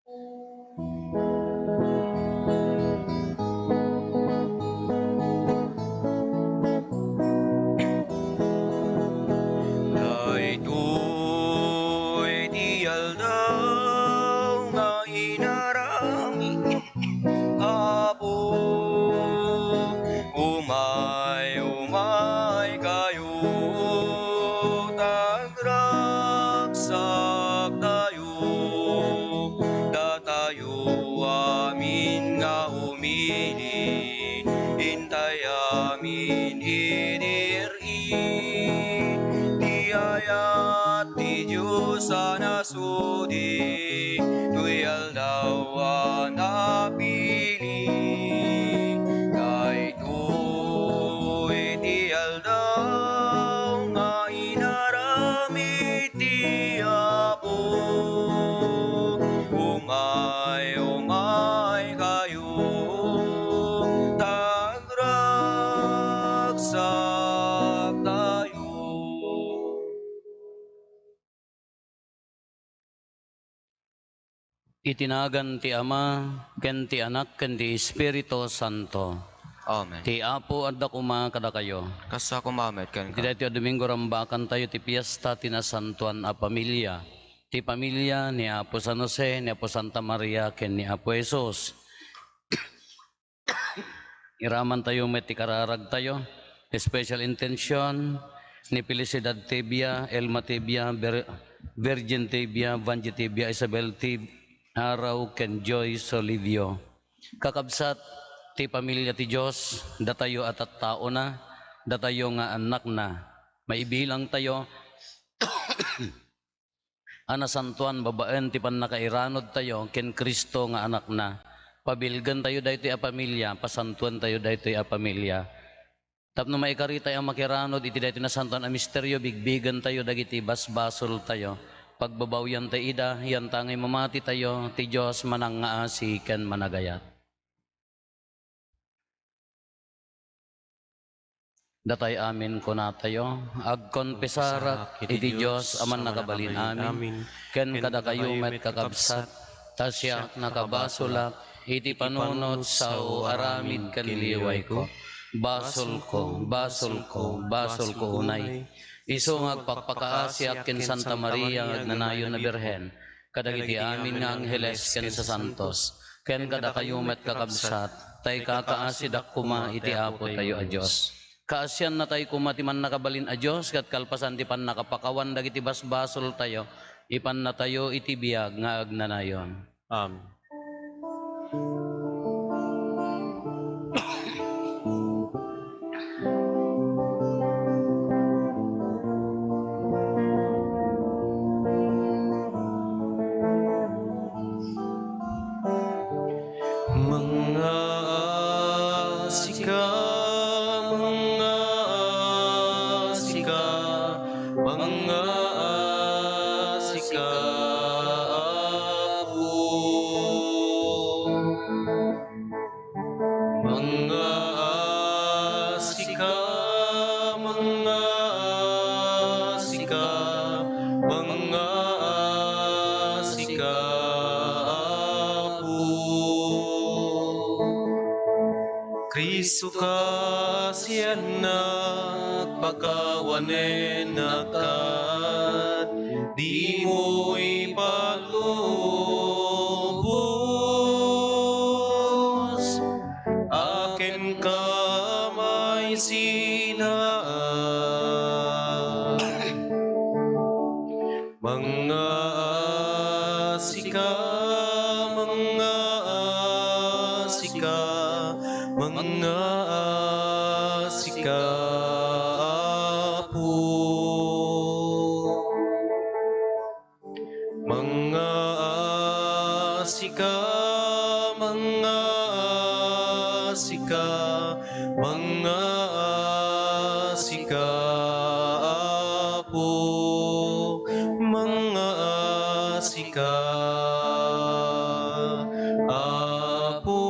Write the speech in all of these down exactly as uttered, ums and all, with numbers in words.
Daytoy ti aldaw nga inaramid, Apo. Umay, umay kayo, ta agragsaktayo. Datayo amin nga umili, intay amin idi Ti ayat ti Dios a nasudi, toy aldaw a napili. Daytoy ti aldaw nga inaramid ti Apo. Umay, umay kayo, ta agragsaktayo. Iti nagan ti Ama, ken ti Anak, ken ti Espiritu Santo. Amen. Ti Apo adda koma kadakayo. Kasta koma met kenka. Iti daytoy a Domingo, rambakantayo ti piesta ti Nasantoan a Pamilia. Ti pamilia ni Apo San Jose, ni Apo Santa Maria, ken ni Apo Jesus. Iramantayo met ti kararagtayo, special intention ni Felicidad Tibia, Elma Tibia, Vir-, Virgin Tibia, Vangie Tibia, Isabel Tib-, Araw, ken Joy Solivio. Kakabsat, ti pamilia ti Dios, datayo a tattaona, datayo nga annakna. Maibilangtayo a nasantoan babaen ti pannakairanudtayo ken Cristo nga Anakna. Pabilgentayo daytoy a pamilia, pasantoentayo daytoy a pamilia. Tapno maikaritay a makiranod iti daytoy nasantoan a misterio, bigbigentayo dagiti basbasoltayo. Pagbabawiantay ida, yantangay mamatitayo, ti Dios manangngaasi ken managayat. Datay amin kunatayo, agkonfesarak iti Dios a Mannakabalin amin, ken kadakayo met, kakabsat, ta siak nakabasolak iti panunot, sao, aramid ken liwayko. Basolko, basolko, basolko unay. Isu nga agpakpakaasiak ken Santa Maria nga agnanayon a Birhen, kadagiti amin nga angheles ken sasantos, ken kadakayo met, kakabsat, ta ikakaasidak koma iti Apotayo a Dios. Kaasiannatay koma ti Mannakabalin a Dios, ket kalpasan ti pannakapakawan dagiti basbasoltayo, ipannatayo iti biag nga agnanayon. Amen. Mangngaasika, mangngaasika, mangngaasika, Apo. Mangngaasika, mangngaasika, mangngaasika, Apo. Kristo, kaasiannak, pakawanenak, ket dimo ipalubos a kenka maisina. Mangngaasika, mangngaasika, mangngaasika, Apo. Mangngaasika, mangngaasika, mangngaasika, Apo, mangngaasika, Apo.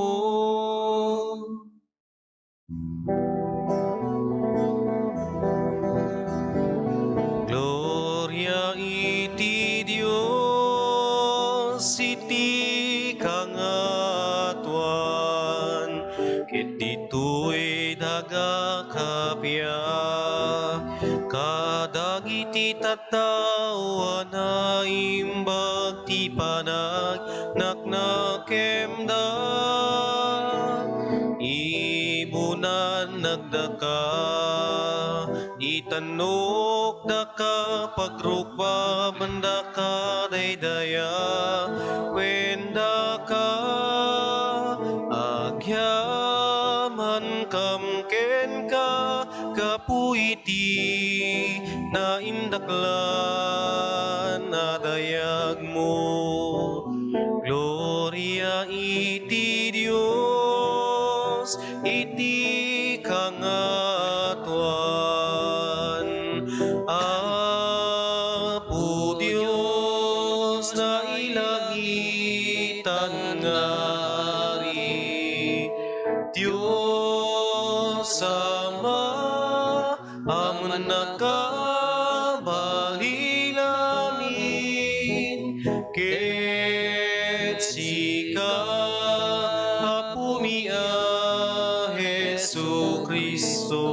Gloria iti Dios iti Ket ditoy daga kappia, kadagiti tattao a naimbag ti panag naknakemda, ibunannakdaka, itannokdaka, pagrukbabandaka, daydayawen daka, agyamankam kenka gapu iti naindaklan a dayagmo. Gloria iti Dios iti kangatoan. Apo Dios, nailangitan nga Ari, Dios Ama, Amanna ka balin amin, ket sika, Apomi a Jesu-Cristo,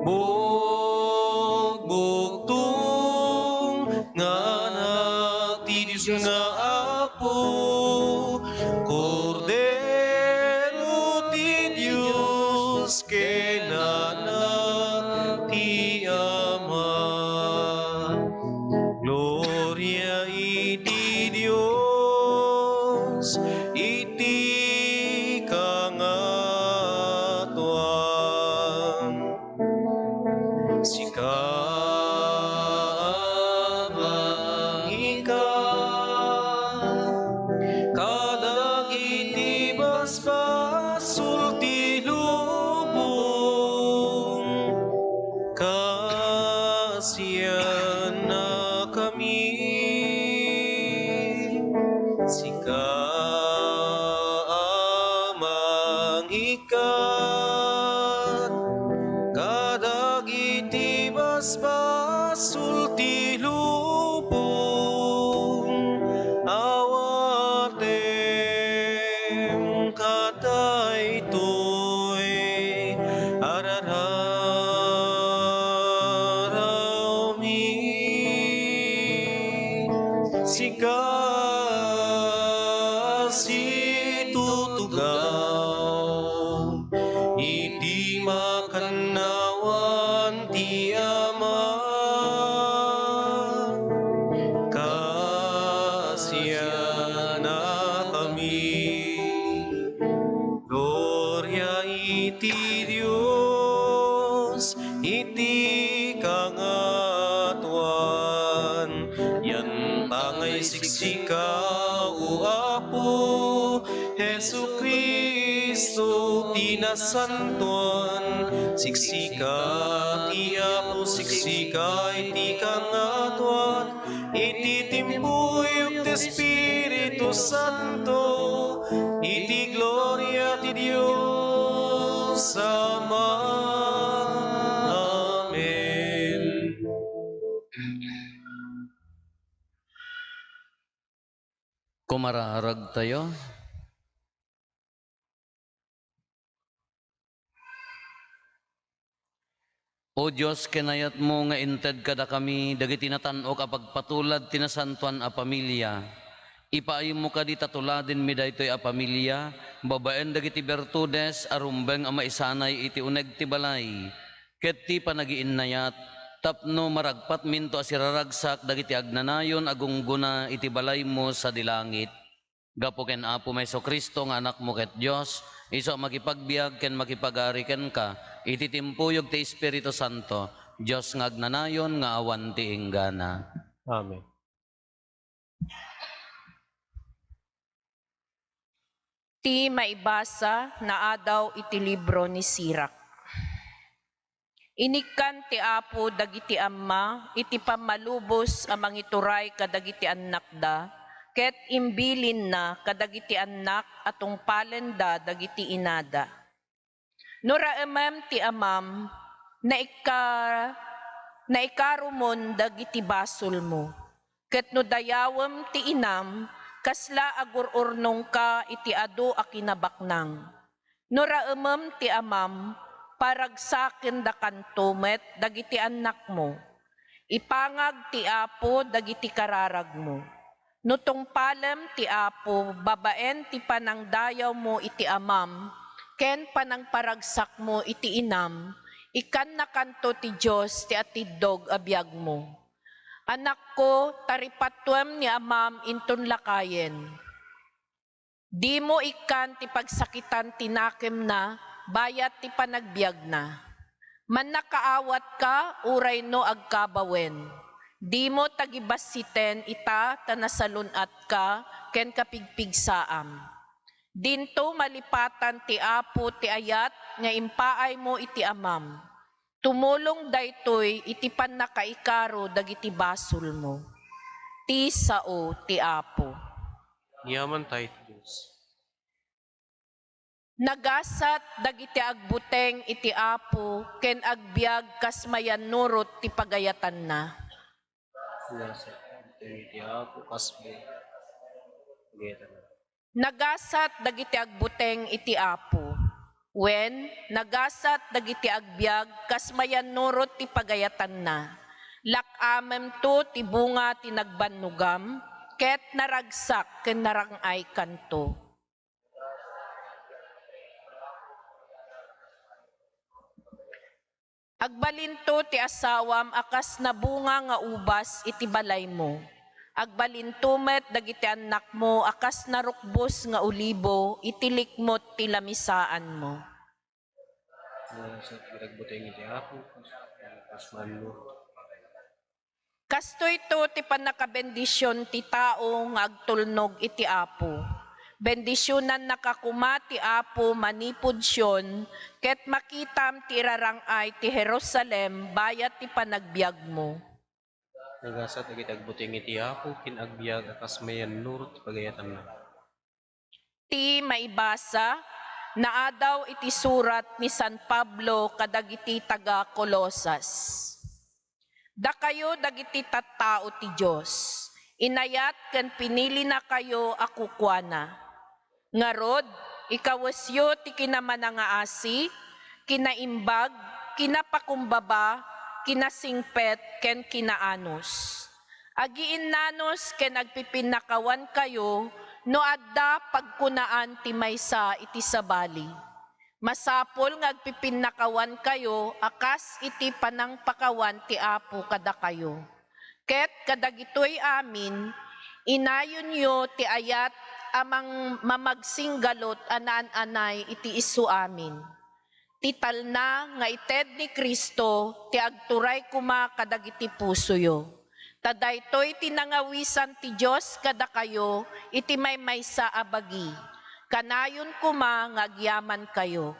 bugbugtong nga Anak ti Dios nga Apo, Kordero ti Dios ken Anak ti Ama. Gloria iti Dios iti kangatoan. Sika, Amang, ika kadagiti basbasol ti lubong, kaasiannakami. Sika, Amang, ika kadagiti basbasol ti lubong, awatem kadaytoy a rararawmi. Sika situtugaw iti makannawan ti Ama, kaasiannakami. Gloria iti Dios iti kangatoan. Yanta nga isiksika, O Apo, Jesu-Cristo ti nasantoan, siksika ti Apo, siksika iti kangatoan, iti timpuyog ti Espiritu Santo, iti gloria ti Dios Ama. Amen. Kumaraaragtayo. O Dios, kinayatmo nga inted kadakami dagiti natan-ok a pagpatulad ti nasantoan a pamilia. Ipaaymo kadi ta tuladenmi daytoy a pamilia babaen dagiti bertudes a rumbeng a maisanay iti uneg ti balay ket ti panagiinnayat, tapno maragpatminto a siraragsak dagiti agnanayon a gunggona iti balaymo sadi langit. Gapu ken Apomi Jesu-Cristo nga Anakmo ket Dios, isu a makipagbiag ken makipagari kenka iti timpuyog ti Espiritu Santo, Dios nga agnanayon nga awan ti inggana. Amen. Ti maibasa naadaw iti libro ni Sirak. Inikkan ti Apo dagiti amma iti pammalubos a mangituray kadagiti annakda, ket imbilinna kadagiti annak a tungpalenda dagiti inada. No raemem ti amam, naikka-, naikarumon dagiti basolmo. Ket no dayawem ti inam, kasla agur-urnongka iti adu a kinabaknang. No raemem ti amam, paragsakendakanto met dagiti annakmo. Ipangag ti Apo dagiti kararagmo. No tungpalem ti Apo babaen ti panangdayawmo iti amam ken panangparagsakmo iti inam, ikkannakanto ti Dios ti atiddog a biagmo. Anakko, taripatuem ni amam inton lakayen. Dimo ikkan ti pagsakitan ti nakemna bayat ti panagbiagna. Mannakaawatka uray no agkabawen. Dimo tagibassiten ita ta nasalun-atka ken kapigpigsaam. Dinto malipatan ti Apo ti ayat nga impaaymo iti amam. Tumulong daytoy iti pannakaikaro dagiti basolmo. Ti sao ti Apo. Yaman tayo ti Dios. Nagasat dagiti agbuteng iti Apo ken agbiag kas mayannurot ti pagayatanna. Nagasat dagiti agbuteng iti Apo kas mayannurot ti pagayatanna. Nagasat dagiti agbuteng iti Apo. Wen, nagasat dagiti agbiag kas mayannurot ti pagayatanna. Lak-amemto ti bunga ti nagbannogam, ket naragsak ken narang-aykanto. Agbalinto ti asawam a kas nabunga nga ubas iti balaymo. Agbalinto met dagiti annakmo a kas narukbos nga olibo iti likmot ti lamisaanmo. Nagasat dagiti agbuteng iti Apo, kas mayannurot. Kastoyto ti pannakabendision ti tao nga agtulnog iti Apo. Bendisionannaka koma ti Apo manipud Sion, ket makitam ti irarang-ay ti Jerusalem bayat ti panagbiagmo. Nagasat dagiti agbuteng iti Apo ken agbiag a kas mayannurot ti pagayatanna. Ti maibasa, naadaw iti surat ni San Pablo kadagiti taga-Colosas. Dakayo dagiti tattao ti Dios, inayat ken pinilinakayo a kukuana. Ngarud, ikawesyo ti kinamanangaasi, kinaimbag, kinapakumbaba, kinasingpet, ken kinaanus. Agiinnanus ken agpipinnakawankayo no adda pagkunaan ti maysa iti sabali. Masapul nga agpipinnakawankayo a kas iti panangpakawan ti Apo kadakayo. Ket kadagitoy amin, inayonyo ti ayat a mang-, mamagsinggalut a naan-anay iti isu amin. Ti talna nga ited ni Cristo ti agturay koma kadagiti pusoyo. Ta daytoy ti nangawisan ti Dios kadakayo iti maymaysa a bagi. Kanayon koma nga agyamankayo.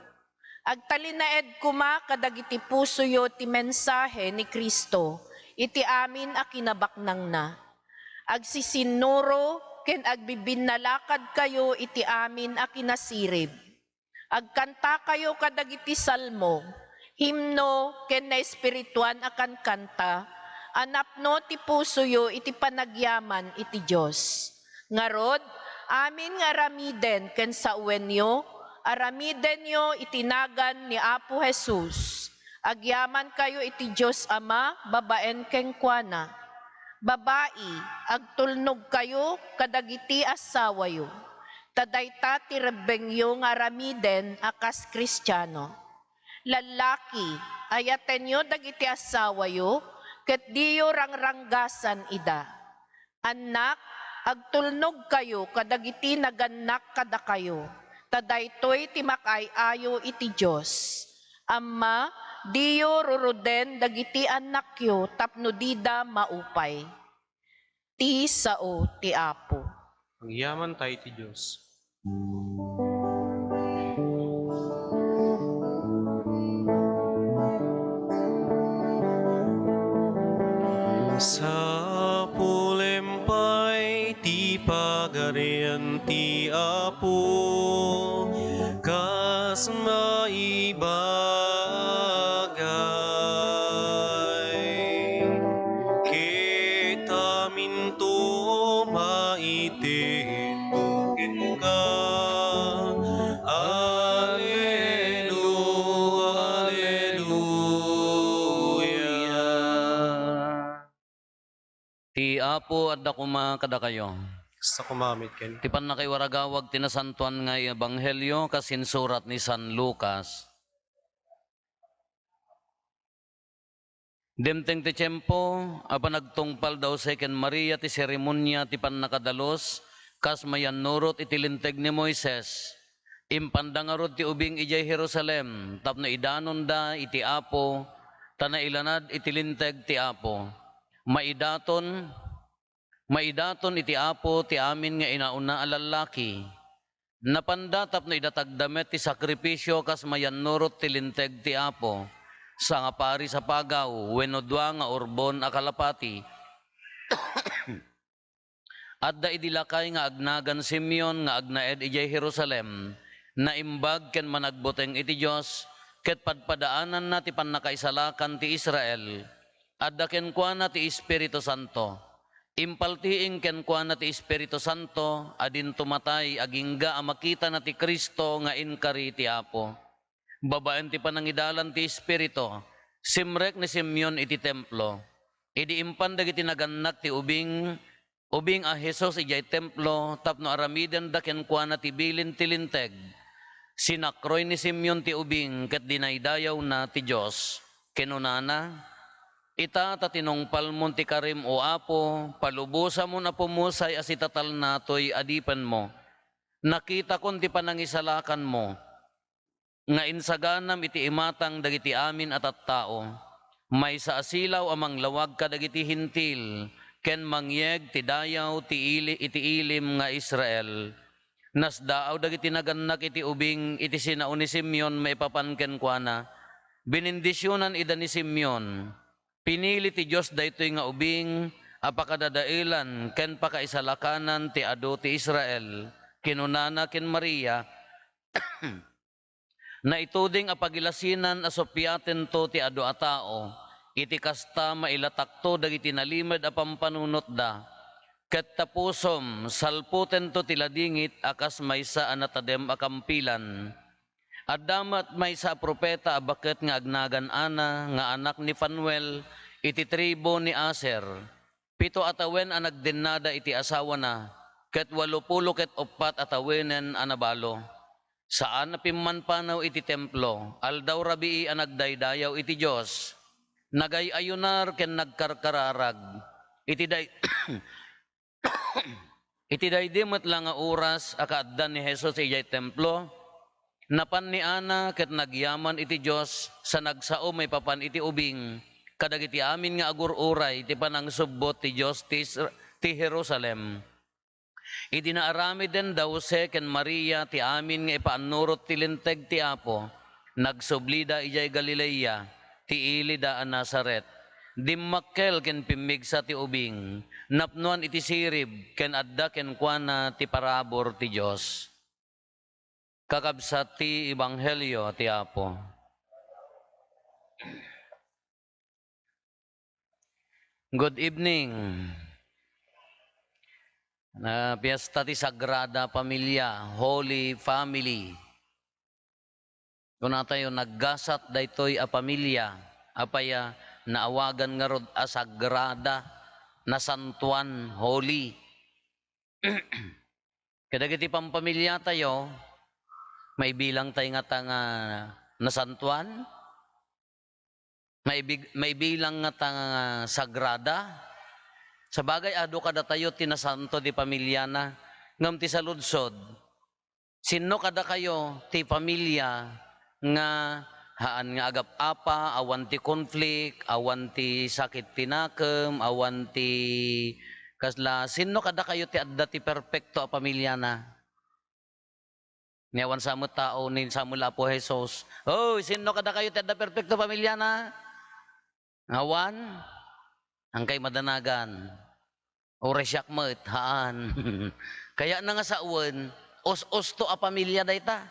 Agtalinaed koma kadagiti pusoyo ti mensahe ni Cristo iti amin a kinabaknangna. Agsisinnuro ken agbibinnalakadkayo iti amin a kinasirib. Agkantakayo kadagiti salmo, himno, ken naespirituan a kankanta a napno ti pusoyo iti panagyaman iti Dios. Ngarud, amin nga aramiden ken sawenyo, aramidenyo iti nagan ni Apo Jesus. Agyamankayo iti Dios Ama babaen kenkuana. Babai, agtulnogkayo kadagiti assawayo, ta dayta ti rebbengyo nga aramiden a kas Kristiano. Lallaki, ayatenyo dagiti assawayo, ket diyo rangranggasan ida. Annak, agtulnogkayo kadagiti nagannak kadakayo, ta daytoy ti makaay-ayo iti Dios. Amma, diyo ruruden dagiti annakyo tapno dida maupay. Ti sao ti Apo. Agyaman tayo ti Dios. Sapulem pay ti Pagarian ti Apo, kas maibagay, ket aminto maited kenka. Alleluia. Ti Apo adda koma kadakayo. Kasta koma met kenka. Ti pannakaiwaragawag ti nasantoan nga ebanghelio kas insurat ni San Lucas. Dimteng ti tiempo a panagtungpal da Jose ken Maria ti seremonia ti pannakadalus kas mayannurot iti Linteg ni Moises. Impanda ngarud ti ubing idiay Jerusalem tapno idanonda iti Apo, ta nailanad iti Linteg ti Apo. Maidaton, maidaton iti Apo ti amin nga inauna a lallaki. Napanda tapno idatagda met ti sakrifisio kas mayannurot ti Linteg ti Apo, sangapari sa pagaw wenno dua nga urbon a kalapati. Adda idi lakay nga agnagan Simeon nga agnaed idiay Jerusalem. Naimbag ken managbuteng iti Dios, ket padpadaananna ti pannakaisalakan ti Israel. Adda kenkuana ti Espiritu Santo. Impaltiing kenkuana ti Espiritu Santo a dinto matay agingga a makitana ti Cristo nga inkari ti Apo. Babaen ti panangidalan ti Espiritu, simrek ni Simeon iti templo. Idi impan dagiti nagannak ti ubing, ubing a Jesus idiay templo tapno aramidenda kenkuana ti bilin ti Linteg, sinakroy ni Simeon ti ubing ket dinaydayawna ti Dios. Kinunana, "Ita ta tinungpalmon ti karim, o Apo, palubosamon a pumusay a sitatalna toy adipenmo. Nakitakon ti panangisalakanmo nga insaganam iti imatang dagiti amin a tattao, maysa a silaw a manglawag kadagiti Hentil ken mangyeg ti dayaw ti ili-, iti ilim nga Israel." Nasdaaw dagiti nagannak iti ubing iti sinao ni Simeon maipapan kenkuana. Binindisionan ida ni Simeon. Pinili ti Dios daytoy nga ubing a pakadadaelan ken pakaisalakanan ti adu ti Israel. Kinunana ken Maria, "Naituding a pagilasinan a suppiatento ti adu a tao, iti kasta mailatakto dagiti nalimed a pampanunotda, ket ta pusom, salpotento ti ladingit a kas maysa a natadem a kampilan." Adda met maysa a profeta a baket nga agnagan Ana nga anak ni Fanuel iti tribu ni Aser. Pito a tawen a nagdennada iti asawana, ket walo pulo ket uppat a tawenen a nabalo. Saan a pimmanpanaw iti templo, aldaw rabii a nagdaydayaw iti Dios. Nagay-ayunar ken nagkarkararag. Iti day-, iti daydi met la nga oras a kaaddan ni Jesus idiay templo, napan ni Ana ket nagyaman iti Dios sa nagsao maipapan iti ubing kadagiti amin nga agur-uray ti panangsubbot ti Dios ti Isra-, ti Jerusalem. Idi naaramiden da Jose ken Maria ti amin nga ipaannurot ti Linteg ti Apo, nagsublida idiay Galilea, ti ilida a Nazaret. Dimmakkel ken pimmigsa ti ubing, napnoan iti sirib, ken adda kenkuana ti parabur ti Dios. Kakabsat ti Ebanghelio ti Apo. Good evening. Na, fiesta ti Sagrada Familia, Holy Family. Kunatayo, naggasat daytoy a pamilia, apay a naawagan ngarud a sagrada, nasantoan, holy. Kadagiti pampamiliatayo, maibilang tay ngata nga nasantoan? Maibig-, maibilang ngata nga sagrada? Sabagay, adu kadatayo ti nasanto ti pamiliana, ngem ti saludsod, sinno kadakayo ti pamilia nga haan nga agap-apa, awan ti conflict, awan ti sakit ti nakem, awan ti kasla, sinno kadakayo ti adda ti perpekto a pamiliana? Ni awan sa met tao ni Samuel Apo Jesus. Oy, sinno kadakayo ti adda perpekto a pamiliana? Awan? Angkay madanagan. Uray siak met, haan. Kayatna nga sawen, us-usto a pamilia dayta.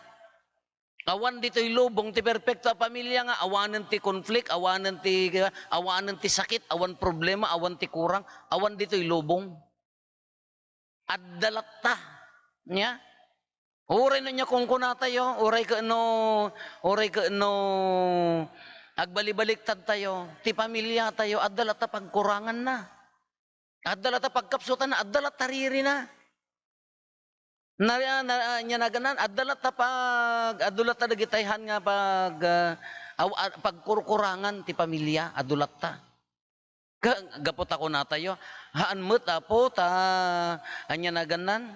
Awan ditoy lubong ti perpekto a pamilia nga awanen ti conflict, awanen ti, awanen ti sakit, awan problema, awan ti kurang, awan ditoy lubong. Adda latta. Nia? Uray no nia kunkunatayo, uray ket no, uray ket no agbalibaliktadtayo, ti pamiliatayo, adda latta pagkuranganna. Adda latta pagkapsutanna, adda latta ririna. Na, na, ania naganna, adda latta pag, adu latta dagiti han nga pag, ah, aw-, a-, pagkurkurangan ti pamilia, adu latta. Ka-, gapu ta kunatayo, haan met, Apo, ta, ania naganna,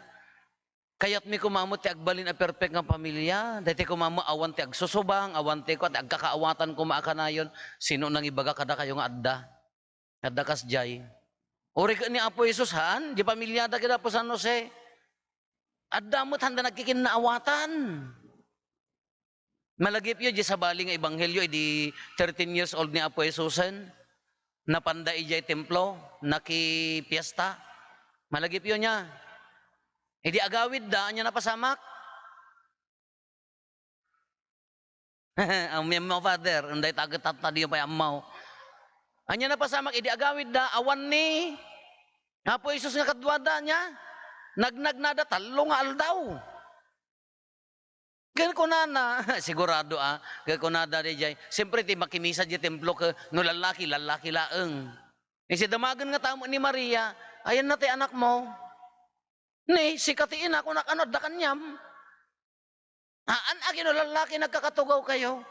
kayatmi koma met ti agbalin a perfect nga pamilia, daytoy koma met awan ti agsusubang, awan ti kua, ti agkakaawatan koma a kanayon, sino nangibaga kadakayo nga adda? Adda kasdiay. Uray ket ni Apo Jesus, haan, di pamiliada ket Apo San Jose. Adda met handa nagkikinnaawatan. Malagipyo, di sabali nga ebanghelio, idi thirteen years old ni Apo Jesusen, napanda idiay templo, nakipiesta. Malagipyo nia. Idi agawidda, ania napasamak? Ammo, ammo, Father, inday ta agtatta, di pay ammo. Ania napasamak idi agawidda, awan ni Apo Jesus nga kaduada, nia? Nagnagnada tallo nga aldaw. Ken kunana, sigurado, ah, ken kunada daydiay, siyempre, ti makimisa di templo, ke, no lallaki, lallaki laeng. Idi damagen nga tao ni Maria, "Ayanna ti anakmo." "Ni, sika ti ina," kunak, "ano adda kaniam?" "Haan, akin no lallaki nagkakatugaw kayo."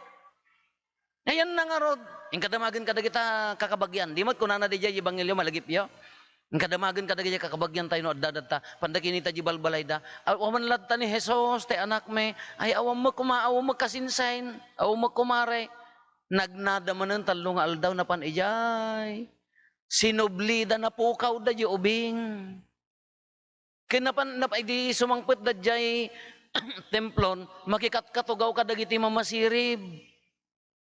Ayanna ngarud, inkadamagen kadagita kakabagian. Di met kunana daydiay ebanghelio, malagipyo. Inkadamagen kadagiti kakabagian tayo no adda datta. Panda kinita di balbalayda. Aw-, awan latta ni Jesus, ti anakmi. Ay, awan met kuma, awan met kasinsain. Awan met kumare. Nagnada manen tallo nga aldaw napan idiay. Sinublida, napukawda di ubing. Ken napan, nap-, idi sumangpet daydiay templon, makikatkatugaw kadagiti mamasirib.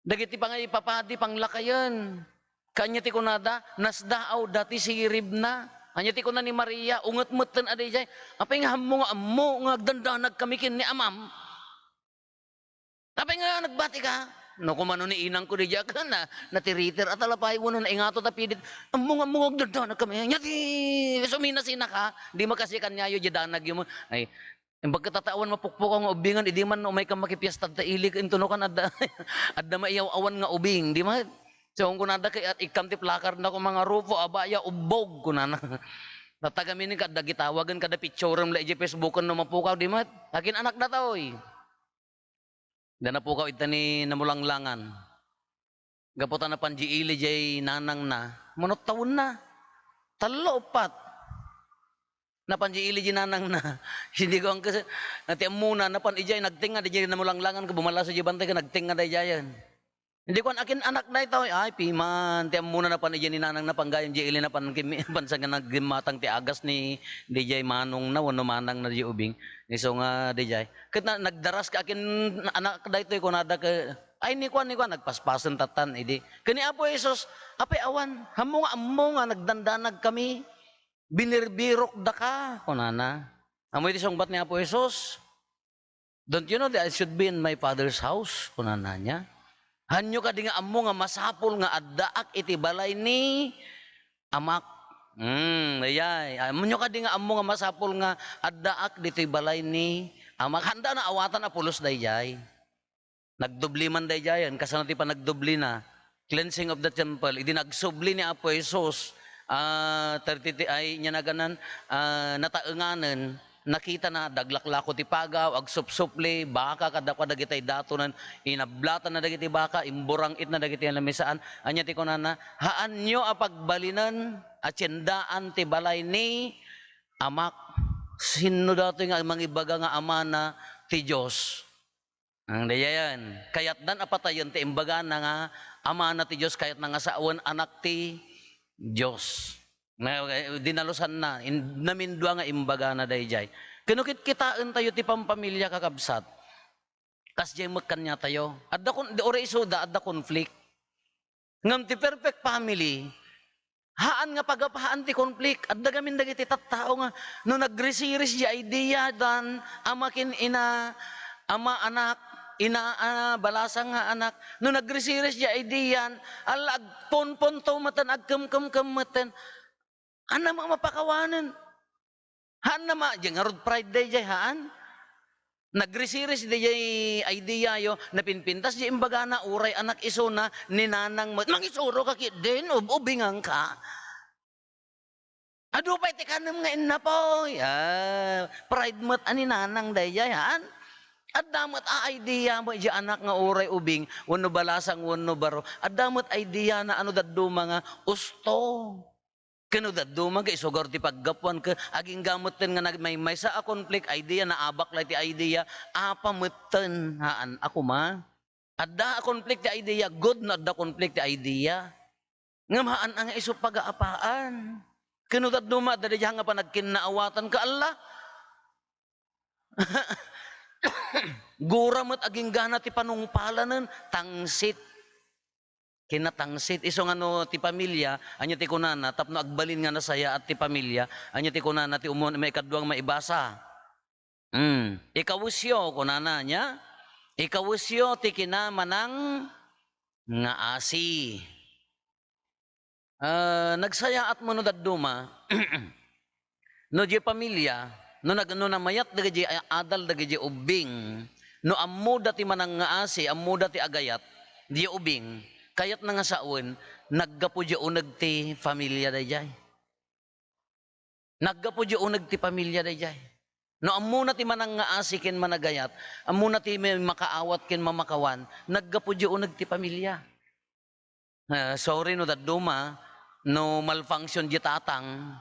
Dagiti pangipapadi, panglakayen. Kaanya ti kunada, nasdaawda ti siribna. Ania ti kuna ni Maria, unget metten a daydiay, "Apay nga ammo nga ammo nga agdandanag kami ken ni amam?" Apay nga nagbatika? No, kumano ni inangko diay, ken na, natiriter a talapay, wenno naingato ta pidit. Ammo nga, ammo nga agdandanag kami. Ania ti suminasinaka? Di makasi kaniayo, di danagyo mo. Ay, imbag ket ta awan mapukpukaw nga ubingan, idi man no umay ka makipiesta ta ili, intunokan adda, adda maiyaw-awan nga ubing, di man. So, kunada kay, "At ikkam ti placard na ko, mga Rufo, abaya, ubbog," kunana. Tatagamin kadda gitawagen, kada picturem la iti Facebook no mapukaw, di met. Akin anak datoy. Da napukaw ita ni Namulanglangan. Gapu ta napan di ili jay nanangna, manut tawenna. Tallo, uppat. Napan di ili jay nanangna. Hindi ko ang kasi, ti ammona, napan ijay, nagtengnga, di jay Namulanglangan, ka bumalaso jay bantay, ka nagtengnga, da ijayen. Hindi ko an akin anak daytoy. Ay, piman, ti ammona napan ijay ni nanang napan gayam di ili napan kimi-, napan sa nga nagimmatang ti agas ni, di jay manong na, wano manang na di ubing. Isu nga di jay. Ket na, nagdaras ka akin anak daytoy, kunada ka, ay, ni kuan, ni kuan, nagpaspasen tatan, idi. Ken ni Apo Jesus, apay awan, ammo nga, ammo nga, nagdandanag kami, binirbirok daka, kunana. Ammo iti sungbat ni Apo Jesus? "Don't you know that I should be in my Father's house?" kunana niya. "Hanyo kadi nga ammo nga masapul nga addaak iti balay ni Amak?" Hmm, ayay. "Hanyo kadi nga ammo nga masapul nga addaak ditoy balay ni Amak?" Handa na awatan a pulos dayjay. Nagdubli man dayjayen, kasano ti panagdubli na? Cleansing of the temple. Idi nagsubli ni Apo Jesus, ah, thirty ti-, ay, nia naganan, ah, nataenganen, nakitana, daglaklako ti pagaw, agsupsupli, baka, kadakuada dagitay datonen, inablatanna dagiti baka, imburang-itna dagiti namisaan. Ania ti kunana? "Haanyo a pagbalinen a tiendaan ti balay ni Amak." Sinno datoy nga mangibaga nga amana ti Dios? Ang dayayan, kayatdan a patayen ti imbagana nga Amana ti Dios, kayatna nga sawen Anak ti Dios. Na, dinalusanna, in-, namindua nga imbagana dayjay. Ken no kitkitaentayo ti pampamilia, kakabsat, kasdiay met kaniatayo. Adda kon-, di, uray isuda, adda conflict. Ngem ti perfect family, haan nga pagapaan ti konflik. Adda gamin dagiti tattao nga no nagrisiris di idea dan ama ken ina, ama, anak, ina, ah, balasang nga anak, no nagrisiris di idea, ala agpunpunto metten, agkemkemkem metten. Ania met mapakawanen? Haan na ma-, di ngarud pride dayjay, haan? Nagrisiris dayjay idea yo, napinpintas di imbagana, uray anak isuna, ni nanang met, mangisuro ka ketdin, ub-, ubingan ka. Adu pay ti kanem nga innapoy. Ah, pride met a ni nanang dayjay, haan? Adda met a idea met di anak nga uray ubing, wenno balasang, wenno baro. Adda met idea na ano dadduma nga usto. Ken no dadduma nga isugar ti paggapuan, ket agingga metten nga nagmaymaysa a conflict, idea, naabak la iti idea, apa metten, haan a koma. Adda a conflict ti idea, good no adda conflict ti idea. Ngem haan a nga isu pagaapaan. Ken no dadduma, adda daydiay nga panagkinnaawatan ka, Allah. Gura met aginggana ti panungpalanen, tangsit. Kinatangsit. Isu nga no ti pamilya, ania ti kunana, tapno agbalin nga nasayaat ti pamilya, ania ti kunana ti umuna, maikadua nga maibasa. Hmm. Ikawesyo, kunana niya, ikawesyo ti kinamanang nga asi. Ah, nagsayaat mo no dadduma, no diay pamilya, no nag-, no namayat dagiti adal dagiti ubbing, no ammoda ti manangngaasi, ammoda ti agayat, diay ubbing, kayatna nga sawen, naggapu diay uneg ti pamilya daydiay. Naggapu diay uneg ti pamilya daydiay. No ammona ti manangngaasi ken managayat, ammona ti may makaawat ken mamakawan, naggapu diay uneg ti pamilya. Ah, sorry no dadduma, no malfunction diay tatang.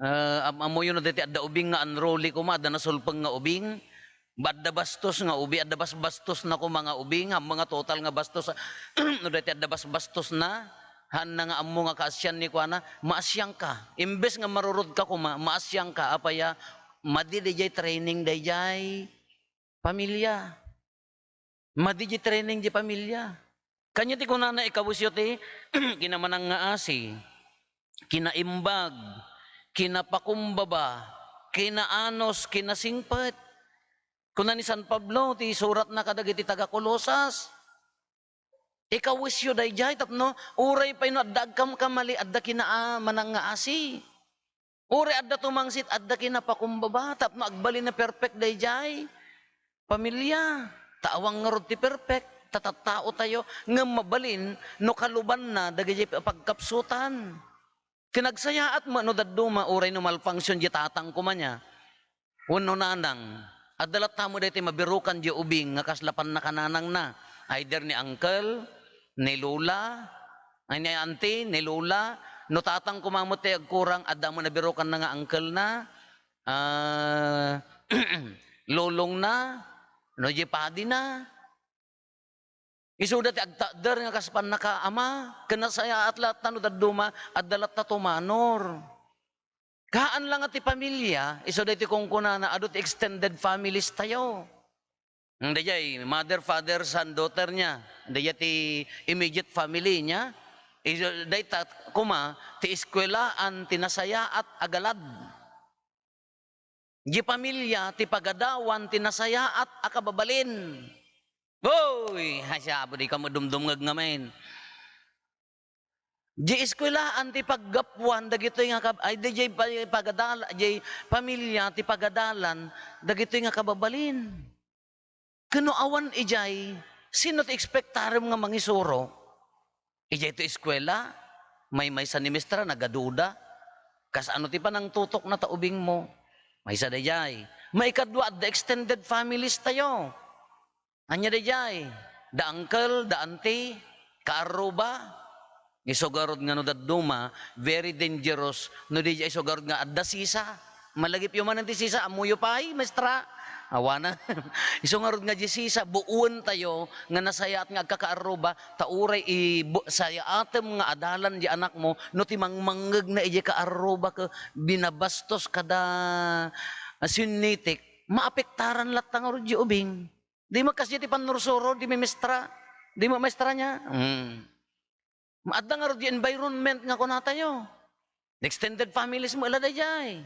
Ah, am-, ammoyo no daytoy adda ubing nga unruly koma, adda nasulpeng nga ubing, adda bastos nga ubi-, adda basbastos na koma nga ubing, ammom nga total nga bastos, no daytoy adda basbastos na, haanna nga ammo nga kaasian ni kuana, maasianka. Imbes nga marurod ka koma, maasianka. Apay a, madi daydiay training daydiay pamilya. Madi diay training diay pamilya. Kaniana ti kunana, ikawesyo ti kinamanangngaasi, kinaimbag, kinapakumbaba, kinaanus, kinasingpet. Kuna ni San Pablo, ti suratna kadagiti taga-Colosas, ikawesyo daydiay tapno uray pay no adda agkamkamali, adda kinamanangngaasi. Uray adda tumangsit, adda kinapakumbaba, tapno agbalin a perfect daydiay pamilya. Ta awan ngarud ti perfect, ta tattaotayo, ngem mabalin no kalubanna dagiti pagkapsutan. Ti nagsayaat met no dadduma, uray no malfunction diay tatang koma nia, wenno nanang, adda latta met daytoy mabirukan diay ubing nga kasla pannakananangna, either ni uncle, ni lola, ay, ni auntie, ni lola, no tatang koma met ti agkurang, adda met nabirukanna nga uncle-na, ah, lolongna, no diay padina. Isuda ti agtakder nga kas pannakaama, ken nasayaat latta no dadduma, adda latta tumanor. Haan la nga ti pamilya, isu daytoy kunkunana, adu ti extended families tayo. Daydiay, mother, father, son, daughter nia. Daydiay ti immediate family nia. Isu dayta koma, ti eskuelaan ti nasayaat a galad. Diay pamilya ti pagadawan ti nasayaat a kababalin. Hoy! Ay, siya, apo, di ka madumdumngeg ngamin. Diay eskuelaan ti paggapuan dagitoy nga kab-, ay, di, diay pa-, pagadala-, diay pamilya ti pagadalan dagitoy nga kababalin. Ken no awan idiay, sino ti ekspektarem nga mangisuro? Idiay ti eskuela, maymaysa ni mestra, nagaduda. Kasano ti panangtutokna ta ubingmo? Maysa daydiay. Maikadua, adda extended families tayo. Ania daydiay? Da uncle, da auntie, kaarruba. Isu garud nga no dadduma, very dangerous no di isu garud nga adda sisa. Malagipyo manen ti sisa, ammoyo pay, maestra? Awanen. Isu ngarud nga diay sisa, buoentayo nga nasayaat nga agkakaarruba, ta uray i-, bu-, sayaatem nga adalan diay anakmo, no ti mangmangngegna idiay kaarruba ket binabastos kada sinnitik, maapektaran latta ngarud diay ubing. Di met kasdiay ti pannursuro, di maestra, di maestra nia. Hmm. Adda ngarud diay environment nga kunatayo. Extended families met la daydiay.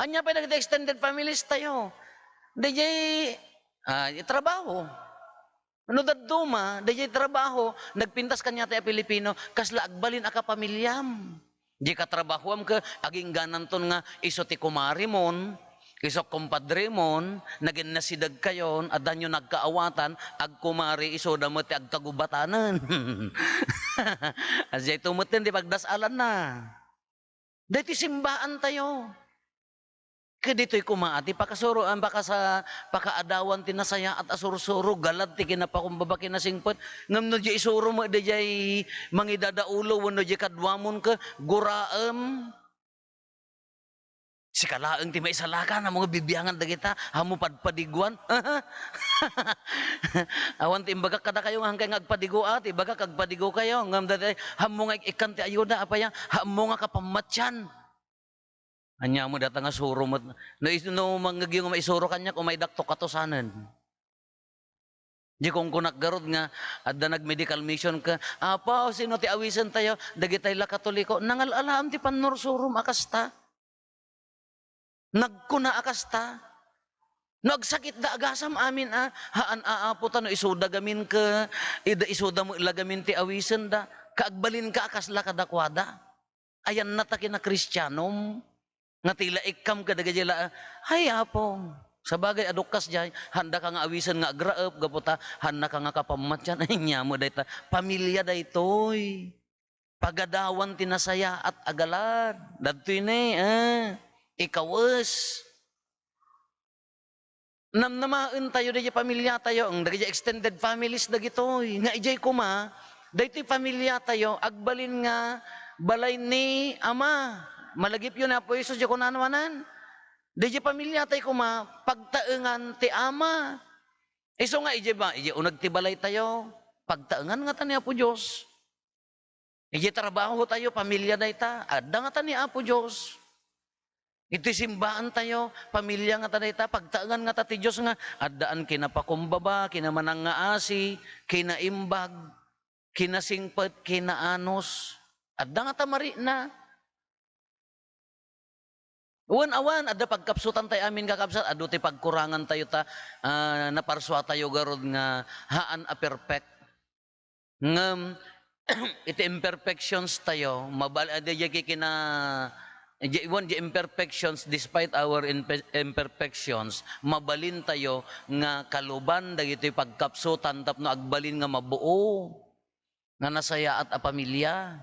Ania pay dagiti extended families tayo? Daydiay, ah, trabaho. No dadduma, daydiay trabaho, nagpintas kaniatayo a Pilipino, kasla agbalin a kapamiliam. Diay katrabahoam ket aginggananton nga isu ti kumaremon, isu kumpadremon, nagin nasidegkayon, addanyo nagkaawatan, agkumare isuda met ti agkagubatanen. Diay to metten ti pagdas-alanna. Daytoy simbaantayo. Ket ditoy koma ti pakasuro-, ah, pakasa-, pakaadawan ti nasayaat a sursuro, galad ti kinapakumbaba, kinasingpet. Ngem no diay isuro met daydiay mangidadaulo wenno diay kaduamon ket guraem. Sika laeng ti maisalakan, ammo nga bibiangan dagita, ammo padpadiguan. Awan ti imbagak kadakayo nga hankay nga agpadigo, a, ti ibagak agpadigokayo. Ngem daydiay, ammo nga ik-, ikkan ti ayuda, apay a, ammo nga kapammatian. Ania met dayta nga suro met. No is-, no mangngegyo nga maisuro kaniak, umaydakto katusanen. Di kunkunak garud nga adda nag-medical mission ket, "Apo, sino ti awisentayo?" "Dagitay la Katoliko." Nangal-alaem ti pannursurom a kasta. Nagkuna a kasta. No agsakitda, agasam amin a, haan a, Apo, ta no isuda gamin ket, ida isuda met la gamin ti awisenda, ket agbalinka a kasla kadakuada. Ayanna ta kinakristianom, nga ti laikkam kadagiti la, "Ay, Apo, sabagay, adu kas diay, haandaka nga awisen nga agraep, gapu ta haannaka nga kapammatian." Ay, ania met dayta, pamilia daytoy. Pagadawan ti nasayaat a galad. Dagtoy ni, eh, ikawes. Namnamaentayo daydiay pamiliatayo, mm, dagiti extended families dagitoy. Nga idiay koma, daytoy pamiliatayo, agbalin nga balay ni Ama. Malagipyo ni Apo Jesus, diay kunana manen. Daydiay pamiliatayo koma, pagtaengan ti Ama. Isu nga idiay ba, idiay uneg ti balaytayo, pagtaengan ngata ni Apo Dios. Idiay trabahotayo, pamilia dayta, adda ngata ni Apo Dios. Iti simbaantayo, pamilia ngata dayta, pagtaengan ngata ti Dios nga addaan kinapakumbaba, kinamanangngaasi, kinaimbag, kinasingpet, kinaanus. Adda ngata marikna. Wen awan, adda pagkapsutantayo amin, kakabsat, adu ti pagkurangantayo ta, ah, naparsuatayo garud nga haan a perfect. Ngem, iti imperfections tayo, mabal-, ah, di, di kikina-, di, wen, di imperfections, despite our impe-, imperfections, mabalin tayo nga kaluban dagiti pagkapsutan tapno agbalin nga mabuo, nga nasayaat a pamilia.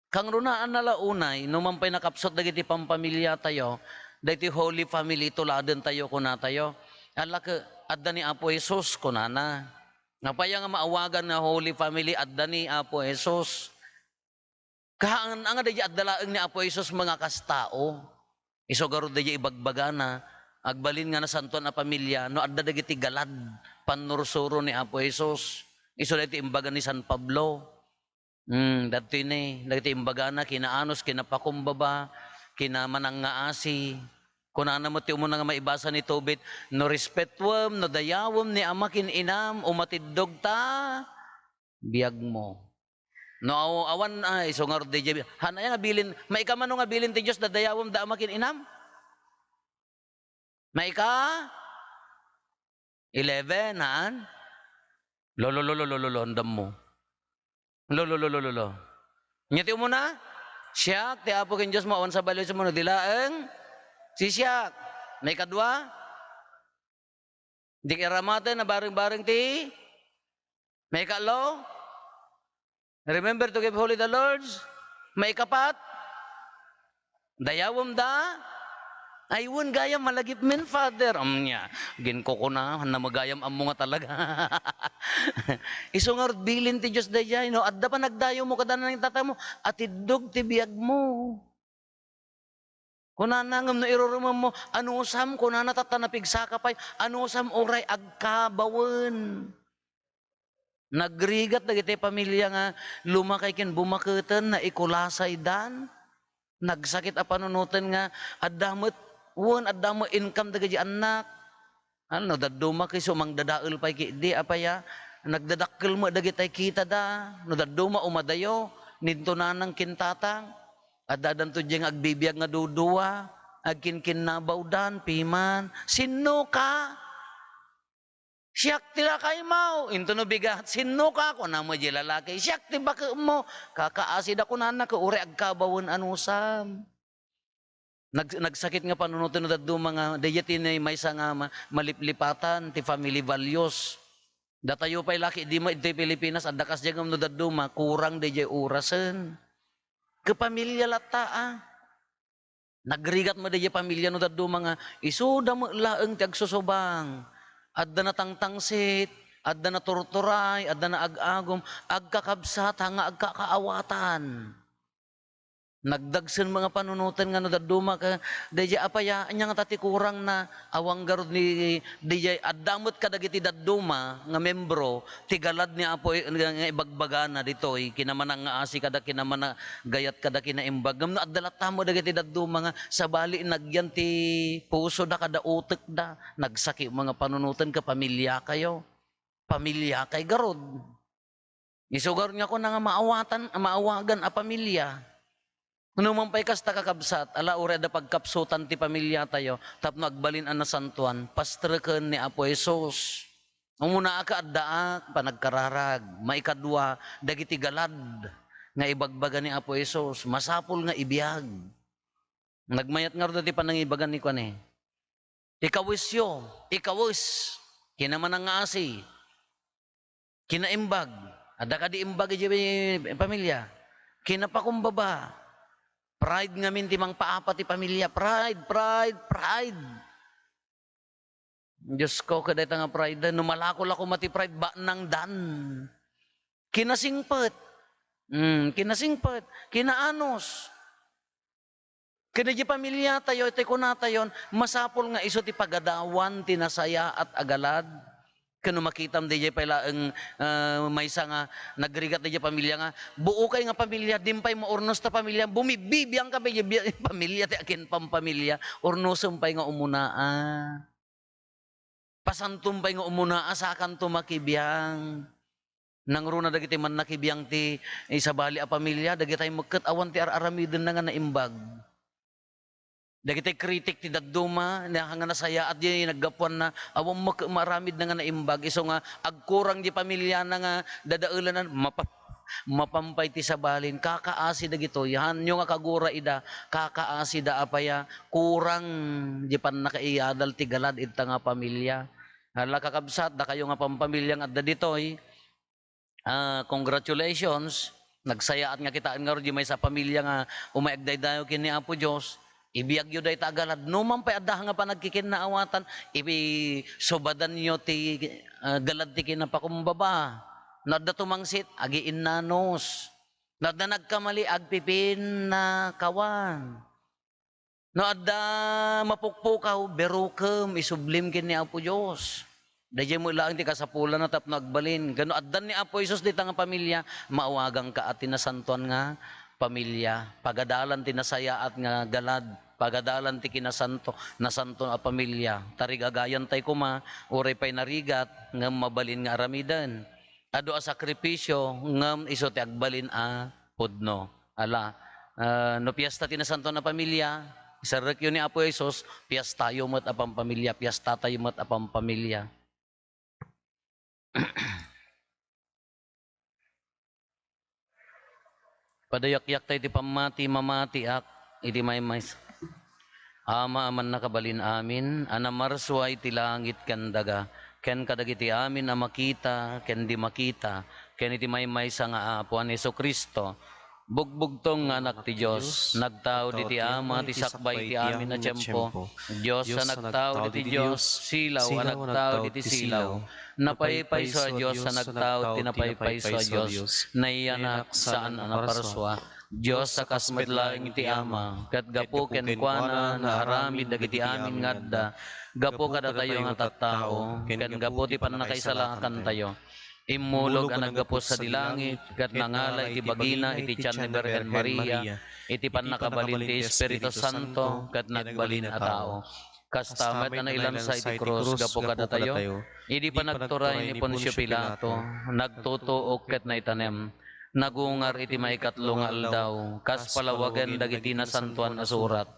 Kangrunaanna la unay, no man pay nakapsut dagiti pampamiliatayo, daytoy Holy Family, tuladentayo, kunatayo. Ala ket, adda ni Apo Jesus, kunana. Apay nga maawagan nga Holy Family, adda ni Apo Jesus. Haan nga daydiay adda laeng ni Apo Jesus nga kas tao. Isu garud daydiay ibagbagana, agbalin nga nasantoan a pamilia, no adda dagiti galad, pannursuro ni Apo Jesus. Isu daytoy imbaga ni San Pablo. Hmm, dagitoy ni, dagiti imbagana, kinaanus, kinapakumbaba, kinamanangngaasi. Kunana met ti umuna nga maibasa ni Tobit, "No respetuem, no dayawem ni ama ken inam, umatiddog ta biagmo." No aw-, awan, ay, isu ngarud daydiay, haan aya nga bilin, maika mano nga bilin ti Dios, dadayawem da ama ken inam? Maika? Eleven, haan? Lo, lo, lo, lo, lo, lo, lo, andam mo. Lo, lo, lo, lo, lo, lo. Nya ti umuna, "Siak ti Apo ken Dios mo, awan sabali sa mundo, di laeng si siak." Maikadua, "Di iramaten a bareng-bareng ti." Maikatlo, "Remember to keep holy the Lord's." Maikapat, "Dayawem da." Ay, wen gayam, malagipmen, Father. Ania, ginkukuna, na magayam ammo nga talaga. Isu ngarud bilin ti Dios daydiay, no? Adda panagdayawmo kada nanang tatamo, atiddog ti biagmo. Kunana ngem no irurumemmo, "Anusam," kunana, "tatta napigsaka pay, anusam uray agkabawen." Nagrigat dagiti pamilia nga lumakay ken bumaketen, naikulasaydan. Nagsakit a panunoten nga adda met, wen adda met income dagiti annak. Ano, no dadduma, isu mangdadael pay ketdi, apay a, nagdadakkel met dagiti kitada. No dadduma, umadayo, nintunanang ken tatang. Addadanto diay nga agbibiag nga dudua, agkinkinnabawdan, piman. "Sinno ka?" "Siak ti lakaymo." "Intono bigat?" "Sinno ka?" kuna met diay lalaki. "Siak ti baketmo." Kakaasida kunana, ket uray agkabawen anusam. Nag-, nagsakit nga panunoten no dadduma nga, daydiay ti maysa nga ma-, maliplipatan ti family values. Datayo pay la ketdi met ditoy Pilipinas, adda kasdiay ngem no dadduma, kurang daydiay orasen. Ket pamilia latta, a. Nagrigat met daydiay pamilia no dadduma nga isuda met laeng ti agsusubang. Adda natangtangsit, adda naturturay, adda naag-agum, agkakabsat, nga agkakaawatan. Nagdagsen nga panunoten nga no dadduma ka, daydiay apaya, ania ngata ti kurangna, awan garud ni, daydiay, adda met kadagiti dadduma nga membro, ti galad ni Apo, nga, nga ibagbagana ditoy, kinamanangngaasi kada kinamanagayat kada kinaimbag. Ngem no adda latta met dagiti dadduma nga sabali nagyan ti pusoda kada utekda, nagsakit nga panunoten ka pamiliakayo. Pamiliakay garud. Isu garud nga kuna nga maawatan, maawagan a pamilia. No man pay kasta, kakabsat, ala, uray adda pagkapsutan ti pamiliatayo tapno agbalin a nasantoan, pastreken ni Apo Jesus. Umuna a kaaddaak, panagkararag. Maikadua, dagiti galad nga ibagbaga ni Apo Jesus, masapul nga ibiag. Nagmayat ngarud ti panangibagan ni kuan, eh. Ikawesyo, ikawes, kinamanangngaasi, kinaimbag. Adda kadi imbag iti pamilia? Kinapakumbaba. Pride ngamin ti mangpaapa ti pamilia. Pride, pride, pride. Diyos ko, kadayta nga pride, no malako-lako met ti pride, baknang dan. Kinasingpet. Mm, kinasingpet. Kinaanus. Ken daydiay pamiliatayo, iti kunatayon, masapul nga isu ti pagadawan ti nasayaat a galad. Ken no makitam daydiay pay laeng, ah, maysa nga nagrigat daydiay pamilia nga, buokay nga pamilia, din pay maurnos ta pamilia, bumibibiang ka pay, pamilia ti akin pampamilia, urnosem pay nga umuna, ah. Pasantom pay nga umuna a sakanto makibiang. Nangruna dagiti mannakibiang ti isabali a pamilia, dagitay met ket awan ti ar-aramidenna nga naimbag. Dagitay kritik ti dadduma, nga nasayaat di naggapuanna, awan met maaramidna nga naimbag. Isu nga agkurang di pamiliana nga dadaelanan, mapa-, mapampay ti sabalin. Kakaasi dagitoy. Hanyo nga kagura ida, kakaasida apaya, kurang di pannakaiyadal ti galad ita nga pamilia. Ala, kakabsat, dakayo nga pampamilia nga adda ditoy, ah, congratulations. Nagsayaat nga kitaen ngarud di maysa a pamilia nga umay agdaydayaw ken ni Apo Dios. Ibiagyo dayta a galad. No man pay adda nga panagkikinnaawatan, ibsubadanyo ti, ah, galad ti kinapakumbaba. No adda tumangsit, agiinnanos. No adda nagkamali, agpipinnakawan. No adda mapukpukaw, berukem, isublim ken ni Apo Dios. Daydiay met laeng ti kasapulanna tapno agbalin. Ken no addan ni Apo Jesus dita nga pamilia, maawagangka a ti nasantoan nga pamilia. Pagadalan ti nasayaat nga galad. Pagadalan ti kinasanto, nasanto a pamilia. Tarigagayantay koma, uray pay narigat, ngem mabalin nga aramiden. Adu a sakripisio, ngem isu ti agbalin a pudno. Ala, ah, no piesta ti nasantoan a pamilia, iserrekyo ni Apo Jesus, piestayo met a pampamilia, piestatayo met a pampamilia. Padayakyakta iti pammati, mamatiak iti maymaysa. Ama a mannakabalin amin, a namarsua iti langit ken daga, ken kadagiti amin a makita ken di makita, ken iti maymaysa nga Apo a ni Jesu-Cristo, bugbugtong nga Anak ti Dios, nagtao diti Ama ti sakbay iti amin a tiempo, Dios a nagtao diti Dios, silaw a nagtao diti silaw, napaypayso a Dios a nagtao ti napaypayso a Dios, nayanak, saan a naparsua. Dios a kas met laeng ti Ama, ket gapu kenkuana naaramid dagiti amin nga adda, gapu kadatayo nga tattao, ken gapu ti pannakaisalakantayo. Immulog a naggapu sadi langit, ket nangala iti bagina iti tian ni Birhen Maria, iti pannakabalin ti Espiritu Santo, ket nagbalin a tao. Kasta met a nailansa iti krus gapu kadatayo, idi panagturay ni Poncio Pilato, nagtutuok ket naitanem. Nagungar iti maikatlo nga aldaw, kas palawagen dagiti Nasantoan a Surat.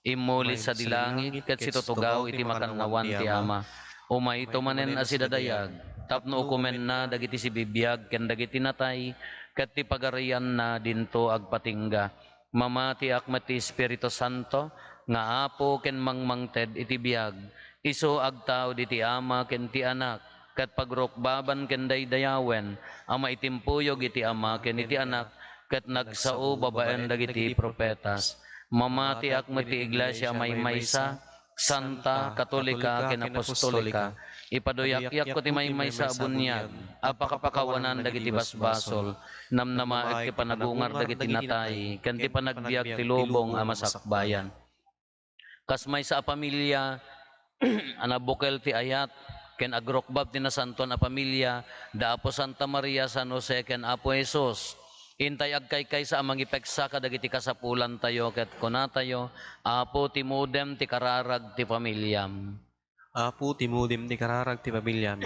Immuli sadi langit ket situtugaw iti makannawan ti Ama. Umayto manen a sidadayag, tapno ukomenna dagiti sibibiag ken dagiti natay, ket ti pagarianna dinto agpatingga. Mamatiak met ti Espiritu Santo nga Apo ken mangmangted iti biag. Isu agtaud iti Ama ken ti Anak, ket pagrukbaban ken daydayawen a maitimpuyog iti Ama ken iti Anak, ket nagsao babaen dagiti profetas. Mamatiak met ti iglesia a maymaysa, santa, katolika, ken apostolika. Ipaduyakyakko ti maymaysa a buniag a pakapakawanan dagiti basbasol, namnamaek ti panagungar dagiti natay, ken ti panagbiag ti lubong a masakbayan. Kas maysa a pamilia a nabukel ti ayat ken agrukbab ti nasantoan a pamilia da Apo Santa Maria, San Jose, ken Apo Jesus. Intay agkaykaysa a mangipeksa kadagiti kasapulantayo ket kunatayo, Apo, timudem ti kararag ti familiam. Apo, timudem ti kararag ti familiam.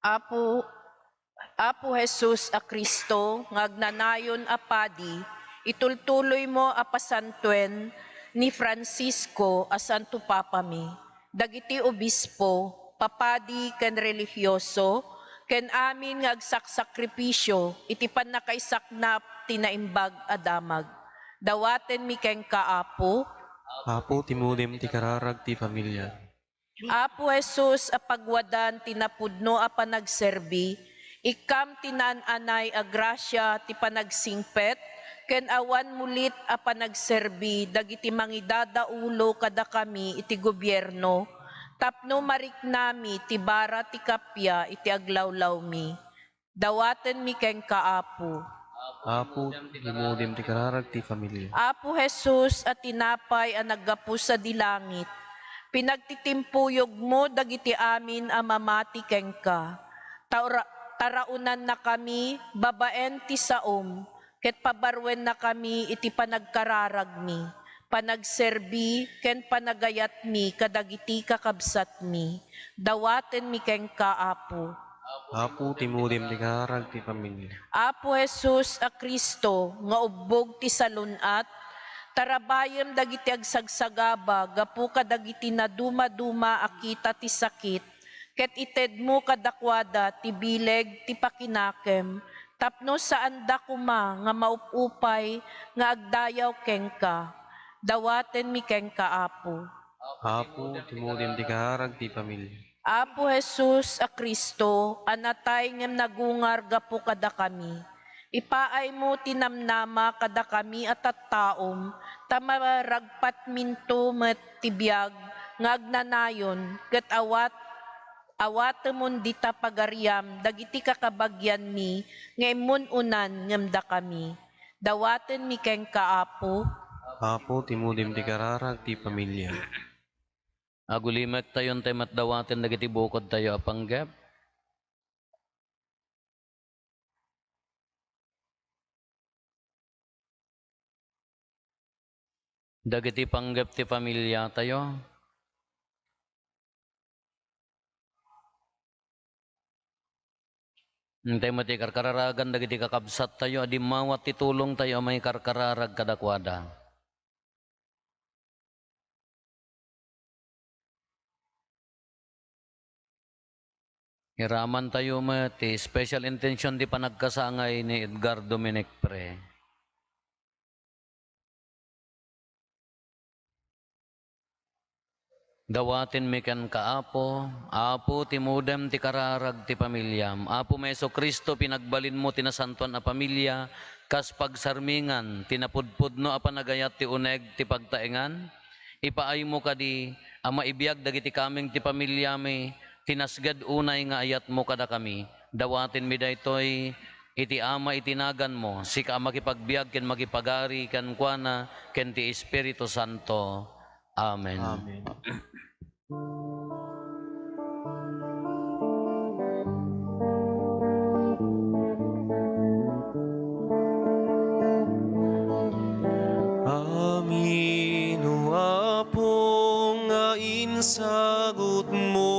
Apo, Apo Jesus a Cristo nga agnanayon a padi, itultuloymo a pasantoen ni Francisco a Santo Papami, dagiti obispo, papadi ken relihioso, ken amin nga agsaksakripisio iti pannakaisaknap ti Naimbag a Damag. Dawatenmi kenka, Apo. Apo, timudem ti kararag ti familia. Apo Jesus a pagwadan ti napudno a panagserbi, ikkam ti naan-anay a grasia ti panagsingpet ken awan mulit a panagserbi dagiti mangidadaulo kadakami iti gobierno tapno mariknami ti bara ti kappia iti aglawlawmi. Dawatenmi kenka, Apo. Apo, timudem ti kararag ti familia. Apo Jesus a tinapay a naggapu sadi langit, pinagtitimpuyogmo dagiti amin a mamati kenka. Taura-, taraonannakami babaen ti saom, ket pabaruennakami iti panagkararagmi, panagserbi, ken panagayatmi kadagiti kakabsatmi. Dawatenmi kenka, Apo. Apo, timudem ti kararag ti familia. Apo Jesus a Cristo, nga ubbog ti salun-at, tarabayem dagiti agsagsagaba gapu kadagiti nadumaduma a kita ti sakit, ket itedmo kadakuada ti bileg ti pakinakem, tapno saanda koma nga maup-upay nga agdayaw kenka. Dawatenmi kenka, Apo. Apo, timudem ti kararag ti familia. Apo Jesus a Cristo, a natay ngem nagungar gapu kadakami, ipaaymo ti namnama kadakami a tattaom, ta maragpatminto met ti biag nga agnanayon, ket awat-, awatemon dita pagariam dagiti kakabagianmi nga immun-unan ngem dakami. Dawatenmi kenka, Apo. Apo, timudem ti kararag ti familia. Agulimektayon tay met dawaten dagiti bukodtayo a panggep. Dagiti panggep ti familiatayo. Intay met ti karkararagan dagiti kakabsattayo a dimmawat ti tulongtayo a maikarkararag kadakuada. Iramantayo met ti special intention ti panagkasangay ni Edgar Dominic Pre. Dawatenmi kenka, Apo. Apo, timudem ti kararag ti familiam. Apo, Jesu-Cristo, pinagbalinmo ti nasantoan a familia kas pagsarmingan ti napudpudno a panagayat ti uneg ti pagtaengan. Ipaaymo kadi a maibiag dagiti kameng ti familiami ti nasged unay nga ayatmo kadakami. Dawatenmi daytoy iti Ama iti naganmo, sika a makipagbiag ken makipagari kenkuana ken ti Espiritu Santo. Amen. Amen. Amin, O Apo, nga insagutmo,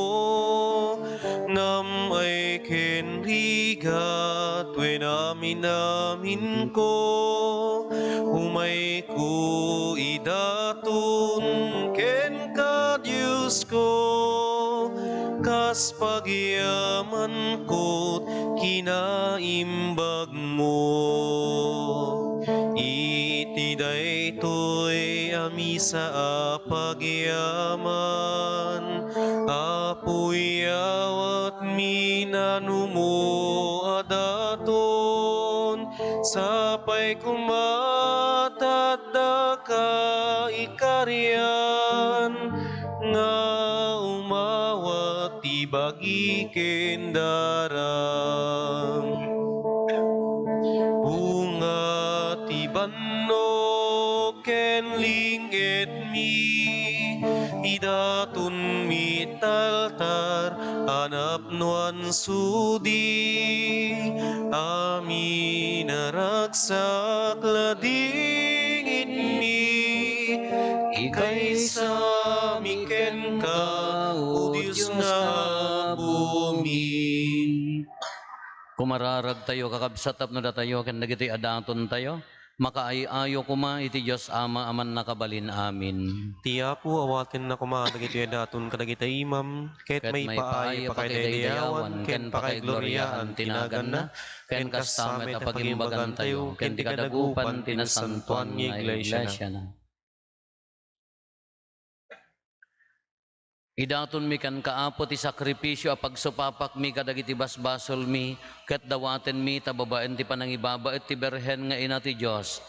ngem ay ken rigat wen amin-aminko, umayko idaton kenka, Diosko, kas pagyamanko kinaimbag mo. Iti daytoy a misa a pagyaman, Apo, iyawatmi nanumo a daton, Ay kumat addaka ikarian nga umawat ti bagi ken daram. Bunga ti banno ken ling-etmi, idatonmi taltar a napnoan sudi, amin a ragsak ladingitmi, ikaysami kenka, O Dios nga Apomi. Kumararagtayo, kakabsat, tapno datayo ken dagitoy a datontayo, makaay-ayo koma iti Dios Ama a Mannakabalin-amin. Ti Apo awatenna koma dagitoy a daton kadagiti imam, ket maipaay a pakaidaydayawan ken pakaigloriaan ti naganna, ken kasta met a pagimbagantayo ken ti kadagupan ti nasantoan nga iglesiana. Idatonmi kenka, Apo, ti sakrifisio a pagsupapakmi kadagiti basbasolmi, ket dawatenmi ta babaen ti panangibabaet ti Birhen nga Ina ti Dios.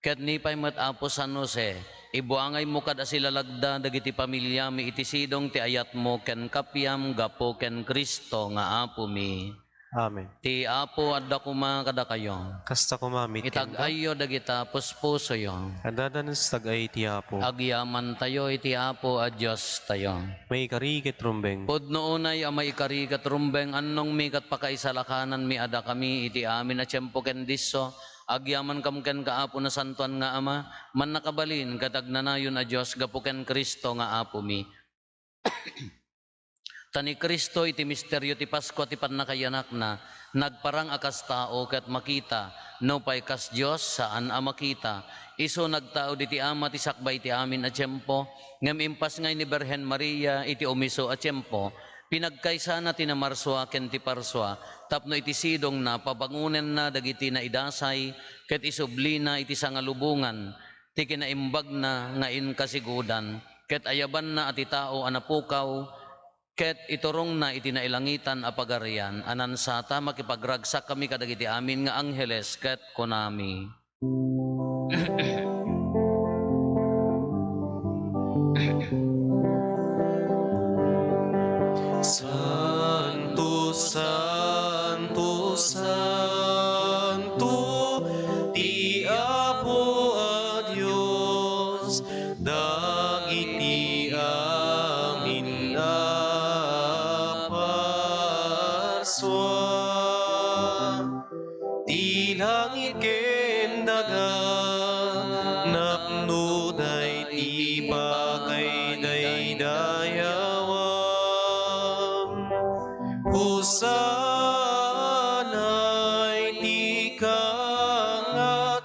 Ket ni pay met, Apo San Jose, ibuangaymo kad a silalagda dagiti pamiliami iti sidong ti ayatmo ken kapiam gapu ken Cristo nga Apomi. Amen. Ti Apo adda koma kadakayo. Kasta koma met kenka. Itag-ayyo dagita puspusoyo. Adda danes tag-ay ti Apo. Agyamantayo iti Apo a Diostayo. Maikari ket rumbeng. Pudno unay a maikari ket rumbeng, annongmi ket pakaisalakananmi a dakami iti amin a tiempo ken disso. Agyamankam kenka, Apo, Nasantoan nga Ama, Mannakabalin ket Agnanayon a Dios, gapu ken Cristo nga Apomi. Ta ni Cristo iti misterio ti Paskua ti pannakaiyanakna, nagparang a kas tao ket makita, nupay kas Dios, saan a makita. Isu nagtaud iti Ama ti sakbay ti amin a tiempo, ngem impasngay ni Birhen Maria iti umisu a tiempo. Pinagkaysana ti namarsua ken ti parsua, tapno iti sidongna pabangonenna dagiti naidasay, ket isublina iti sangalubongan ti kinaimbagna nga inkasigudan, ket ayabanna a ti tao a napukaw, ket iturongna iti nailangitan a pagarian. A nansata, makipagragsakkami kadagiti amin nga angheles, ket kunami, Santo, santo, santo, ti Apo a Dios, dagiti amin a parsua. Ti langit ken daga, napnoda iti pakaidaydayawan. Hosanna iti kangatoan.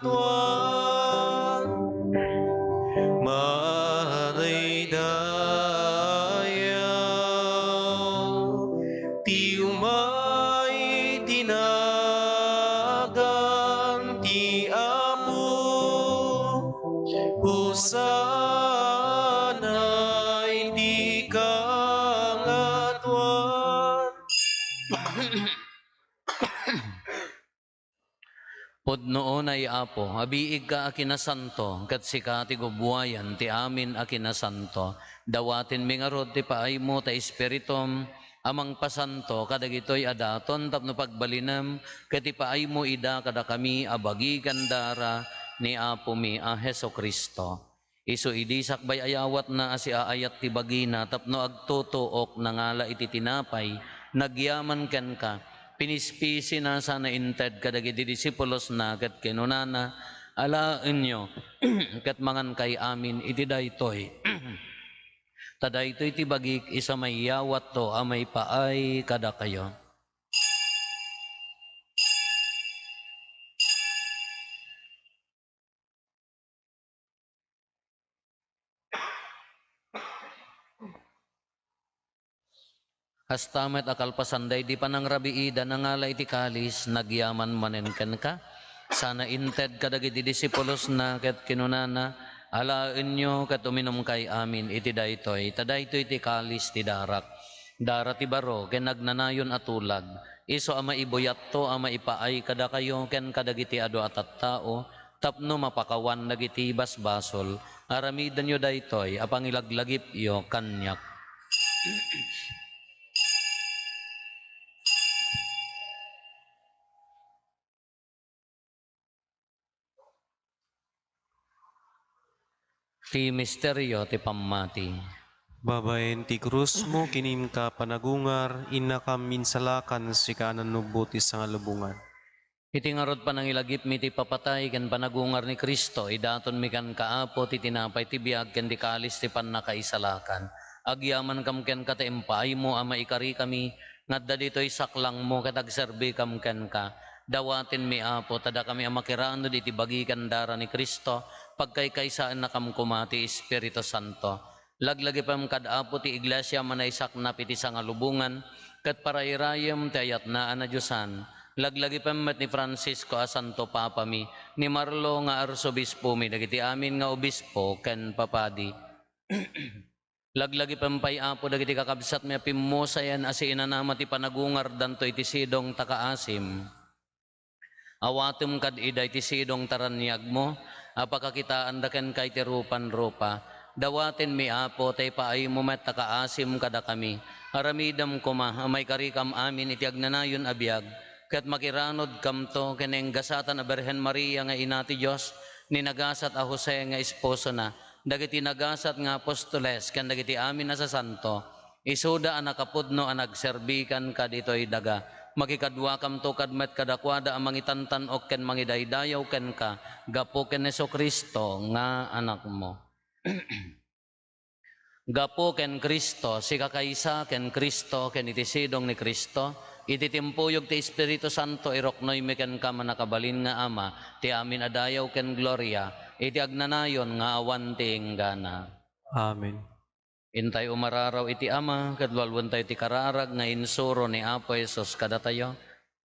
Madaydayaw ti umay ti nagan ti Apo. Hosanna iti kangatoan. Pudno unay, Apo, a biigka a kinasanto, ket sika ti gubuayan ti amin a kinasanto. Dawatenmi ngarud ti paaymo ta Espiritum a mangpasanto kadagitoy a daton tapno pagbalinem ket ipaaymo ida kadakami a bagi ken dara ni Apomi a Jesu-Cristo. Isu idi sakbay a yawatna a siaayat ti bagina tapno agtutuok, nangala iti tinapay, nagyaman kenka, pinispisina sana inted kadagiti disipulosna ket kinunana, "Alaenyo ket mangankay amin iti daytoy. Ta daytoy ti bagik, isu a mayawatto a maipaay kadakayo." Kasta met a kalpasan daydi panangrabiida, nangala iti kalis, nagyaman manen kenka, sana inted kadagiti disipulosna ket kinunana, "Alaenyo ket uminumkay amin iti daytoy, ta daytoy ti kalis ti darak, dara ti baro ken agnanayon a tulag, Isu a maibuyatto a maipaay kadakayo ken kadagiti adu a tattao tapno mapakawan dagiti basbasol. Aramidenyo daytoy a pangilaglagipyo kaniak. Ti misterio ti pammati. Babaen ti krusmo ken inka panagungar, innakam insalakan, sika a nanubot ti sangalubongan. Iti ngarud panangilagipmi ti papatay ken panagungar ni Cristo, idatonmi kenka, Apo, ti tinapay ti biag ken ti kalis ti pannakaisalakan. Agyamankam kenka ta impaaymo a maikarikami nga adda ditoy saklangmo ket agserbikam kenka. Dawatenmi, Apo, ta dakami a makiranud iti bagi ken dara ni Cristo, pagkaykaysaennakam koma ti Espiritu Santo. Laglagipem kad Apo ti Iglesia a naisaknap iti sangalubongan, ket parairayem ti ayatna a nadiosan. Laglagipem met ni Francisco a Santo Papami, ni Marlo nga Arsobispomi, dagiti amin nga obispo ken papadi. Laglagipem pay, Apo, dagiti kakabsatmi a pimmusayen a siinanama ti panagungardanto iti sidong ta kaasim. Awatem kad ida iti sidong ta raniagmo a pakakitaanda kenka iti rupan-rupa. Dawatenmi, Apo, ta ipaaymo met ta kaasim kadakami. Aramidem koma a maikarikam amin iti agnanayon a biag, ket makiranudkamto ken ni enggasatan a Birhen Maria nga Ina ti Dios, ni nagasat a Jose nga esposona, dagiti nagasat nga apostoles, ken dagiti amin a sasanto, isuda a nakapudno a nagserbikan kad itoy daga. Makikaduakamto kad met kadakuada a mangitantan-ok ken mangidaydayaw kenka gapu ken Jesu-Cristo nga Anakmo. Gapu ken Cristo, sikakaysa ken Cristo, ken iti sidong ni Cristo, iti timpuyog ti Espiritu Santo, iruknoymi kenka, mannakabalin nga Ama, ti amin a dayaw ken gloria, iti agnanayon nga awan ti inggana. Amen. Intay umararaw iti Ama, ket walwentayo ti kararag nga insuro ni Apo Jesus kadatayo.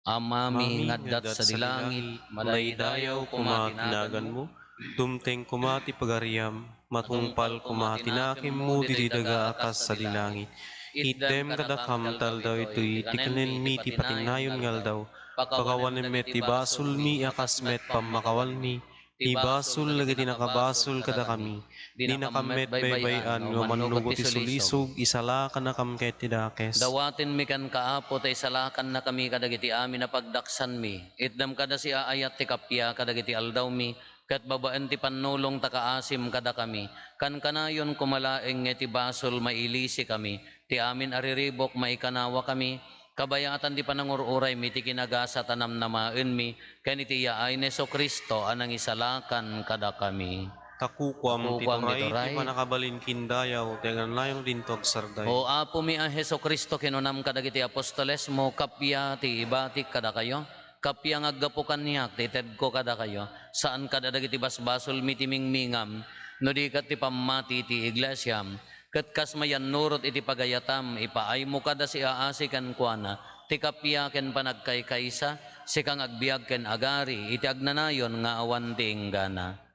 Amami nga adda sadi langit, madaydayaw koma ti naganmo, dumteng koma ti pagariam, matungpal koma ti nakemmo ditoy daga a kas sadi langit. Itdem kadakam ta aldaw itoy ti kanenmi ti patinayon nga aldaw. Pakawanem met ti basolmi a kas met pammakawanmi ti basol dagiti nakabasol kadakami. Dinakam met baybay-an nga umannugot ti sulisog, isalakannakam ket ti dakes. Dawatenmi kenka, Apo, ta isalakannakami kadagiti amin a pagdaksanmi. Itdem kada siaayat ti kappia kadagiti aldawmi, ket babaen ti pannulong ta kaasim kadakami. Kankanayon koma laeng nga iti basol mailisikami, ti amin a riribuk maikanawakami, kabayatan ti panangur-uraymi iti kinagasat a namnamaenmi, ken iti yaay ni Jesu-Cristo a nangisalakan kadakami. Ta kukuam ti turay, ti pannakabalin ken dayaw, ti agnanayon dinto agsardeng. O Apomi a Jesu-Cristo, kinunam kadagiti apostolesmo, kappia ti ibatik kadakayo, kappia nga aggapu kaniak ti itedko kadakayo, saan kad a dagiti basbasolmi ti mingmingam, no di ket ti pammati ti iglesiam, ket kas mayannurot iti pagayatam, ipaaymo kad a siaasi kenkuana ti kappia ken panagkaykaysa, sika nga agbiag ken agari iti agnanayon nga awan ti inggana.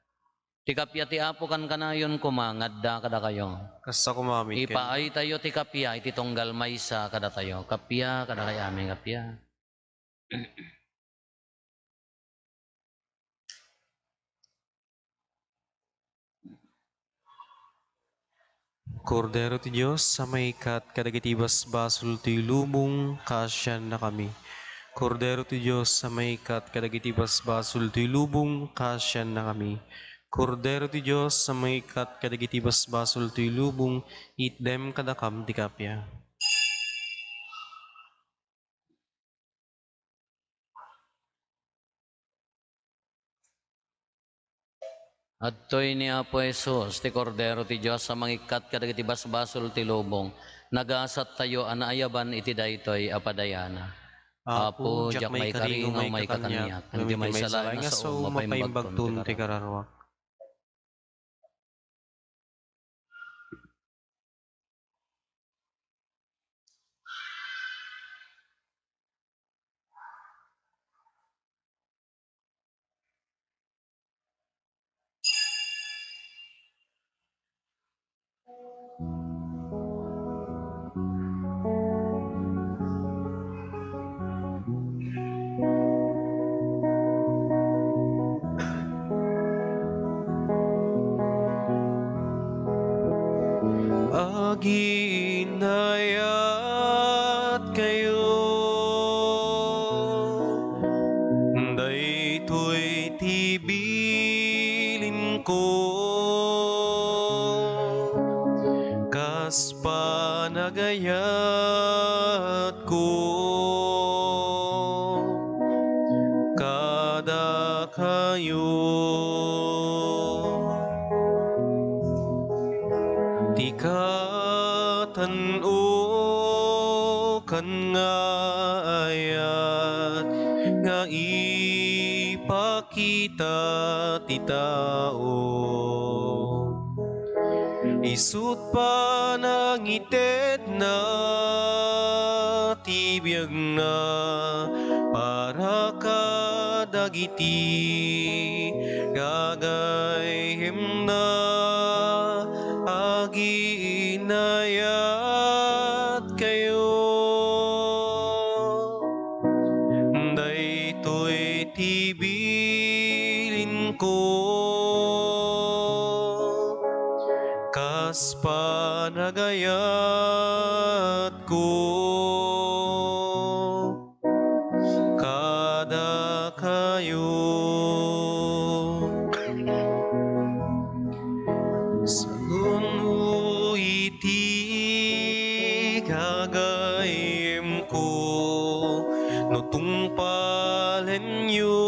Ti kappia ti Apo kankanayon koma nga adda kadakayo. Kasta koma met ken. Ipaaytayo ti kappia iti tunggal maysa kadatayo. Kappia kadakayo amin, kappia. Kordero ti Dios a maikkat kadagiti basbasol ti lubong, kaasiannakami. Kordero ti Dios a maikkat kadagiti basbasol ti lubong, kaasiannakami. Kordero ti Dios a maikkat kadagiti basbasol ti lubong, itdem kadakam ti kappia. Adtoy ni Apo Jesus, ti Kordero ti Dios a mangikkat kadagiti basbasol ti lubong. Nagasattayo a naayaban iti daytoy a padayana. Apo, diak maikari nga umayka kaniak, ngem ti maysa laeng nga sao, mapaimbagton ti kararuak. Yatko kadakayo ti katan-okan nga ayat nga ipakita ti tao. Isut' panangitedna ti biagna para kadagiti gagayyemna, aginayatkayo. Daytoy ti bilinko kas panagayatko kadakayo. Sangano iti gagayyemko, no tungpalenyo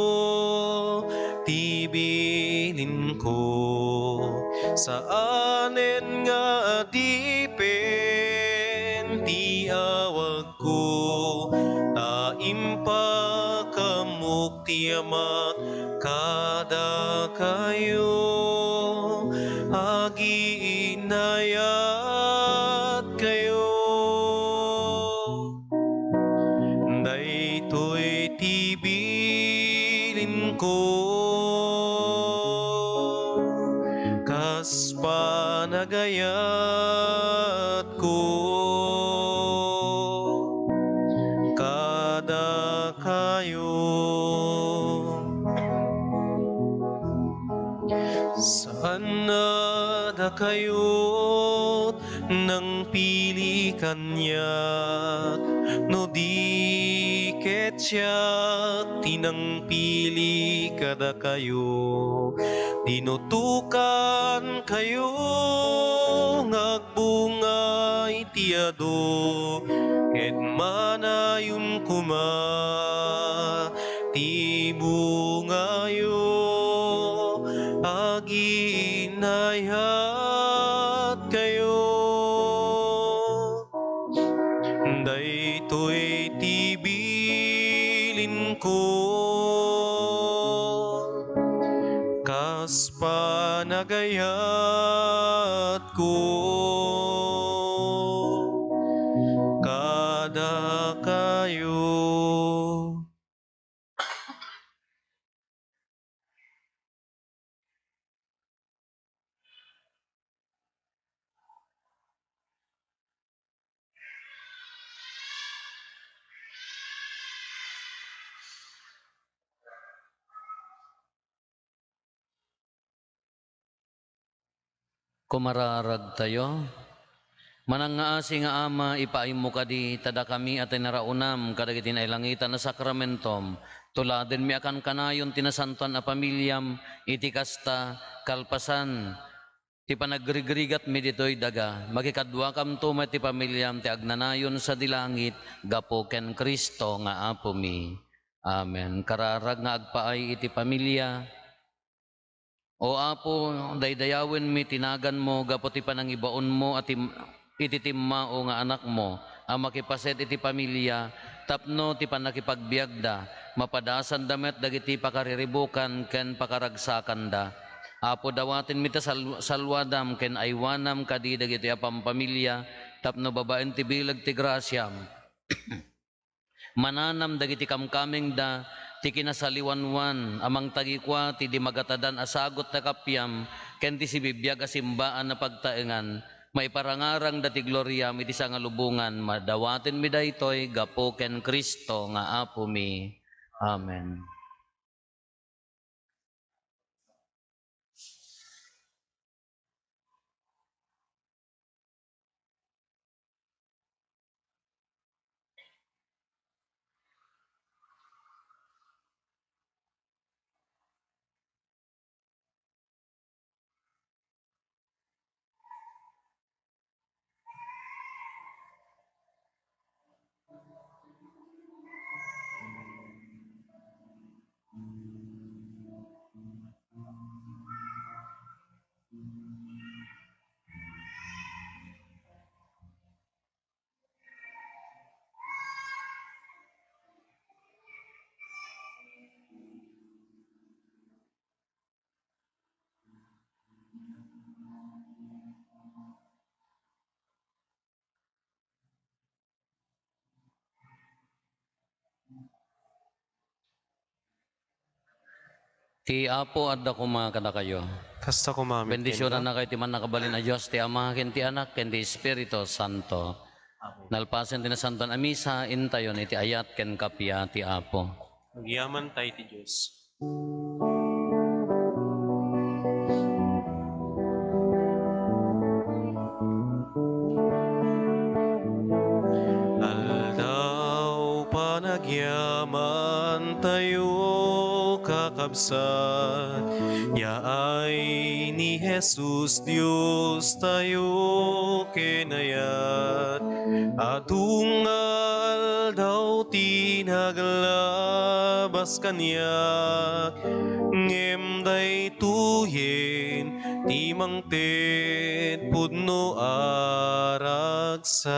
ti bilinko, saanen nga adipen ti awagko, ta impakaammo ti Ama kadakayo, aginayatkayo. Daytoy ti bilinko kas panagayatko kadakayo. Saan a dakayo nangpili kaniak, no di ket siak ti nangpili kadakayo. Dinutokankayo nga agbunga iti adu, ket manayon koma ti bungayo, aginayatkayo. Daytoy ti bilinko kas panagayatko kadakayo. Kumararagtayo. Manangngaasi nga Ama, ipaaymo kadi ta dakami a tinaraonam kadagiti nailangitan a sakramentom. Tuladenmi a kankanayon ti nasantoan a pamiliam iti kasta, kalpasan ti panagrigrigatmi ditoy daga, makikaduakamto met ti pamiliam ti agnanayon sadi langit gapu ken Cristo nga Apomi. Amen. Kararag nga agpaay iti pamilia. O Apo, daydayawenmi ti naganmo gapu ti panangibaonmo a tim-, iti timmao nga Anakmo a makipaset iti pamilia tapno ti pannakipagbiagda, mapadasanda met dagiti pakariribukan ken pakaragsakanda. Apo, dawatenmi ta sal-, salluadam ken aywanam kadi dagiti a pampamilia tapno babaen ti bileg ti grasiam, mananam dagiti kamkamengda ti kinasaliwanwan a mangtagikua ti di magatadan a sagut a kappiam ken ti sibibiag a simbaan a pagtaengan, maiparangarangda ti gloriam iti sangalubongan. Madawatenmi daytoy gapu ken Cristo nga Apomi. Amen. Ti Apo adda koma kadakayo. Kasta koma met kenka. Bendisyonannakayo ti Mannakabalin a Dios, ti Ama, ken ti Anak, ken ti Espiritu Santo. Amen. Nalpasen ti Nasantoan a Misa, intayon iti ayat ken kappia ti Apo. Agyamankami iti Dios. Aldaw panagyamantayo, kakabsat, yaay ni Jesus Diostayo ken ayat a tunggal aldaw ti naglabas kaniak, ngem daytoyen ti mangted pudno a ragsak.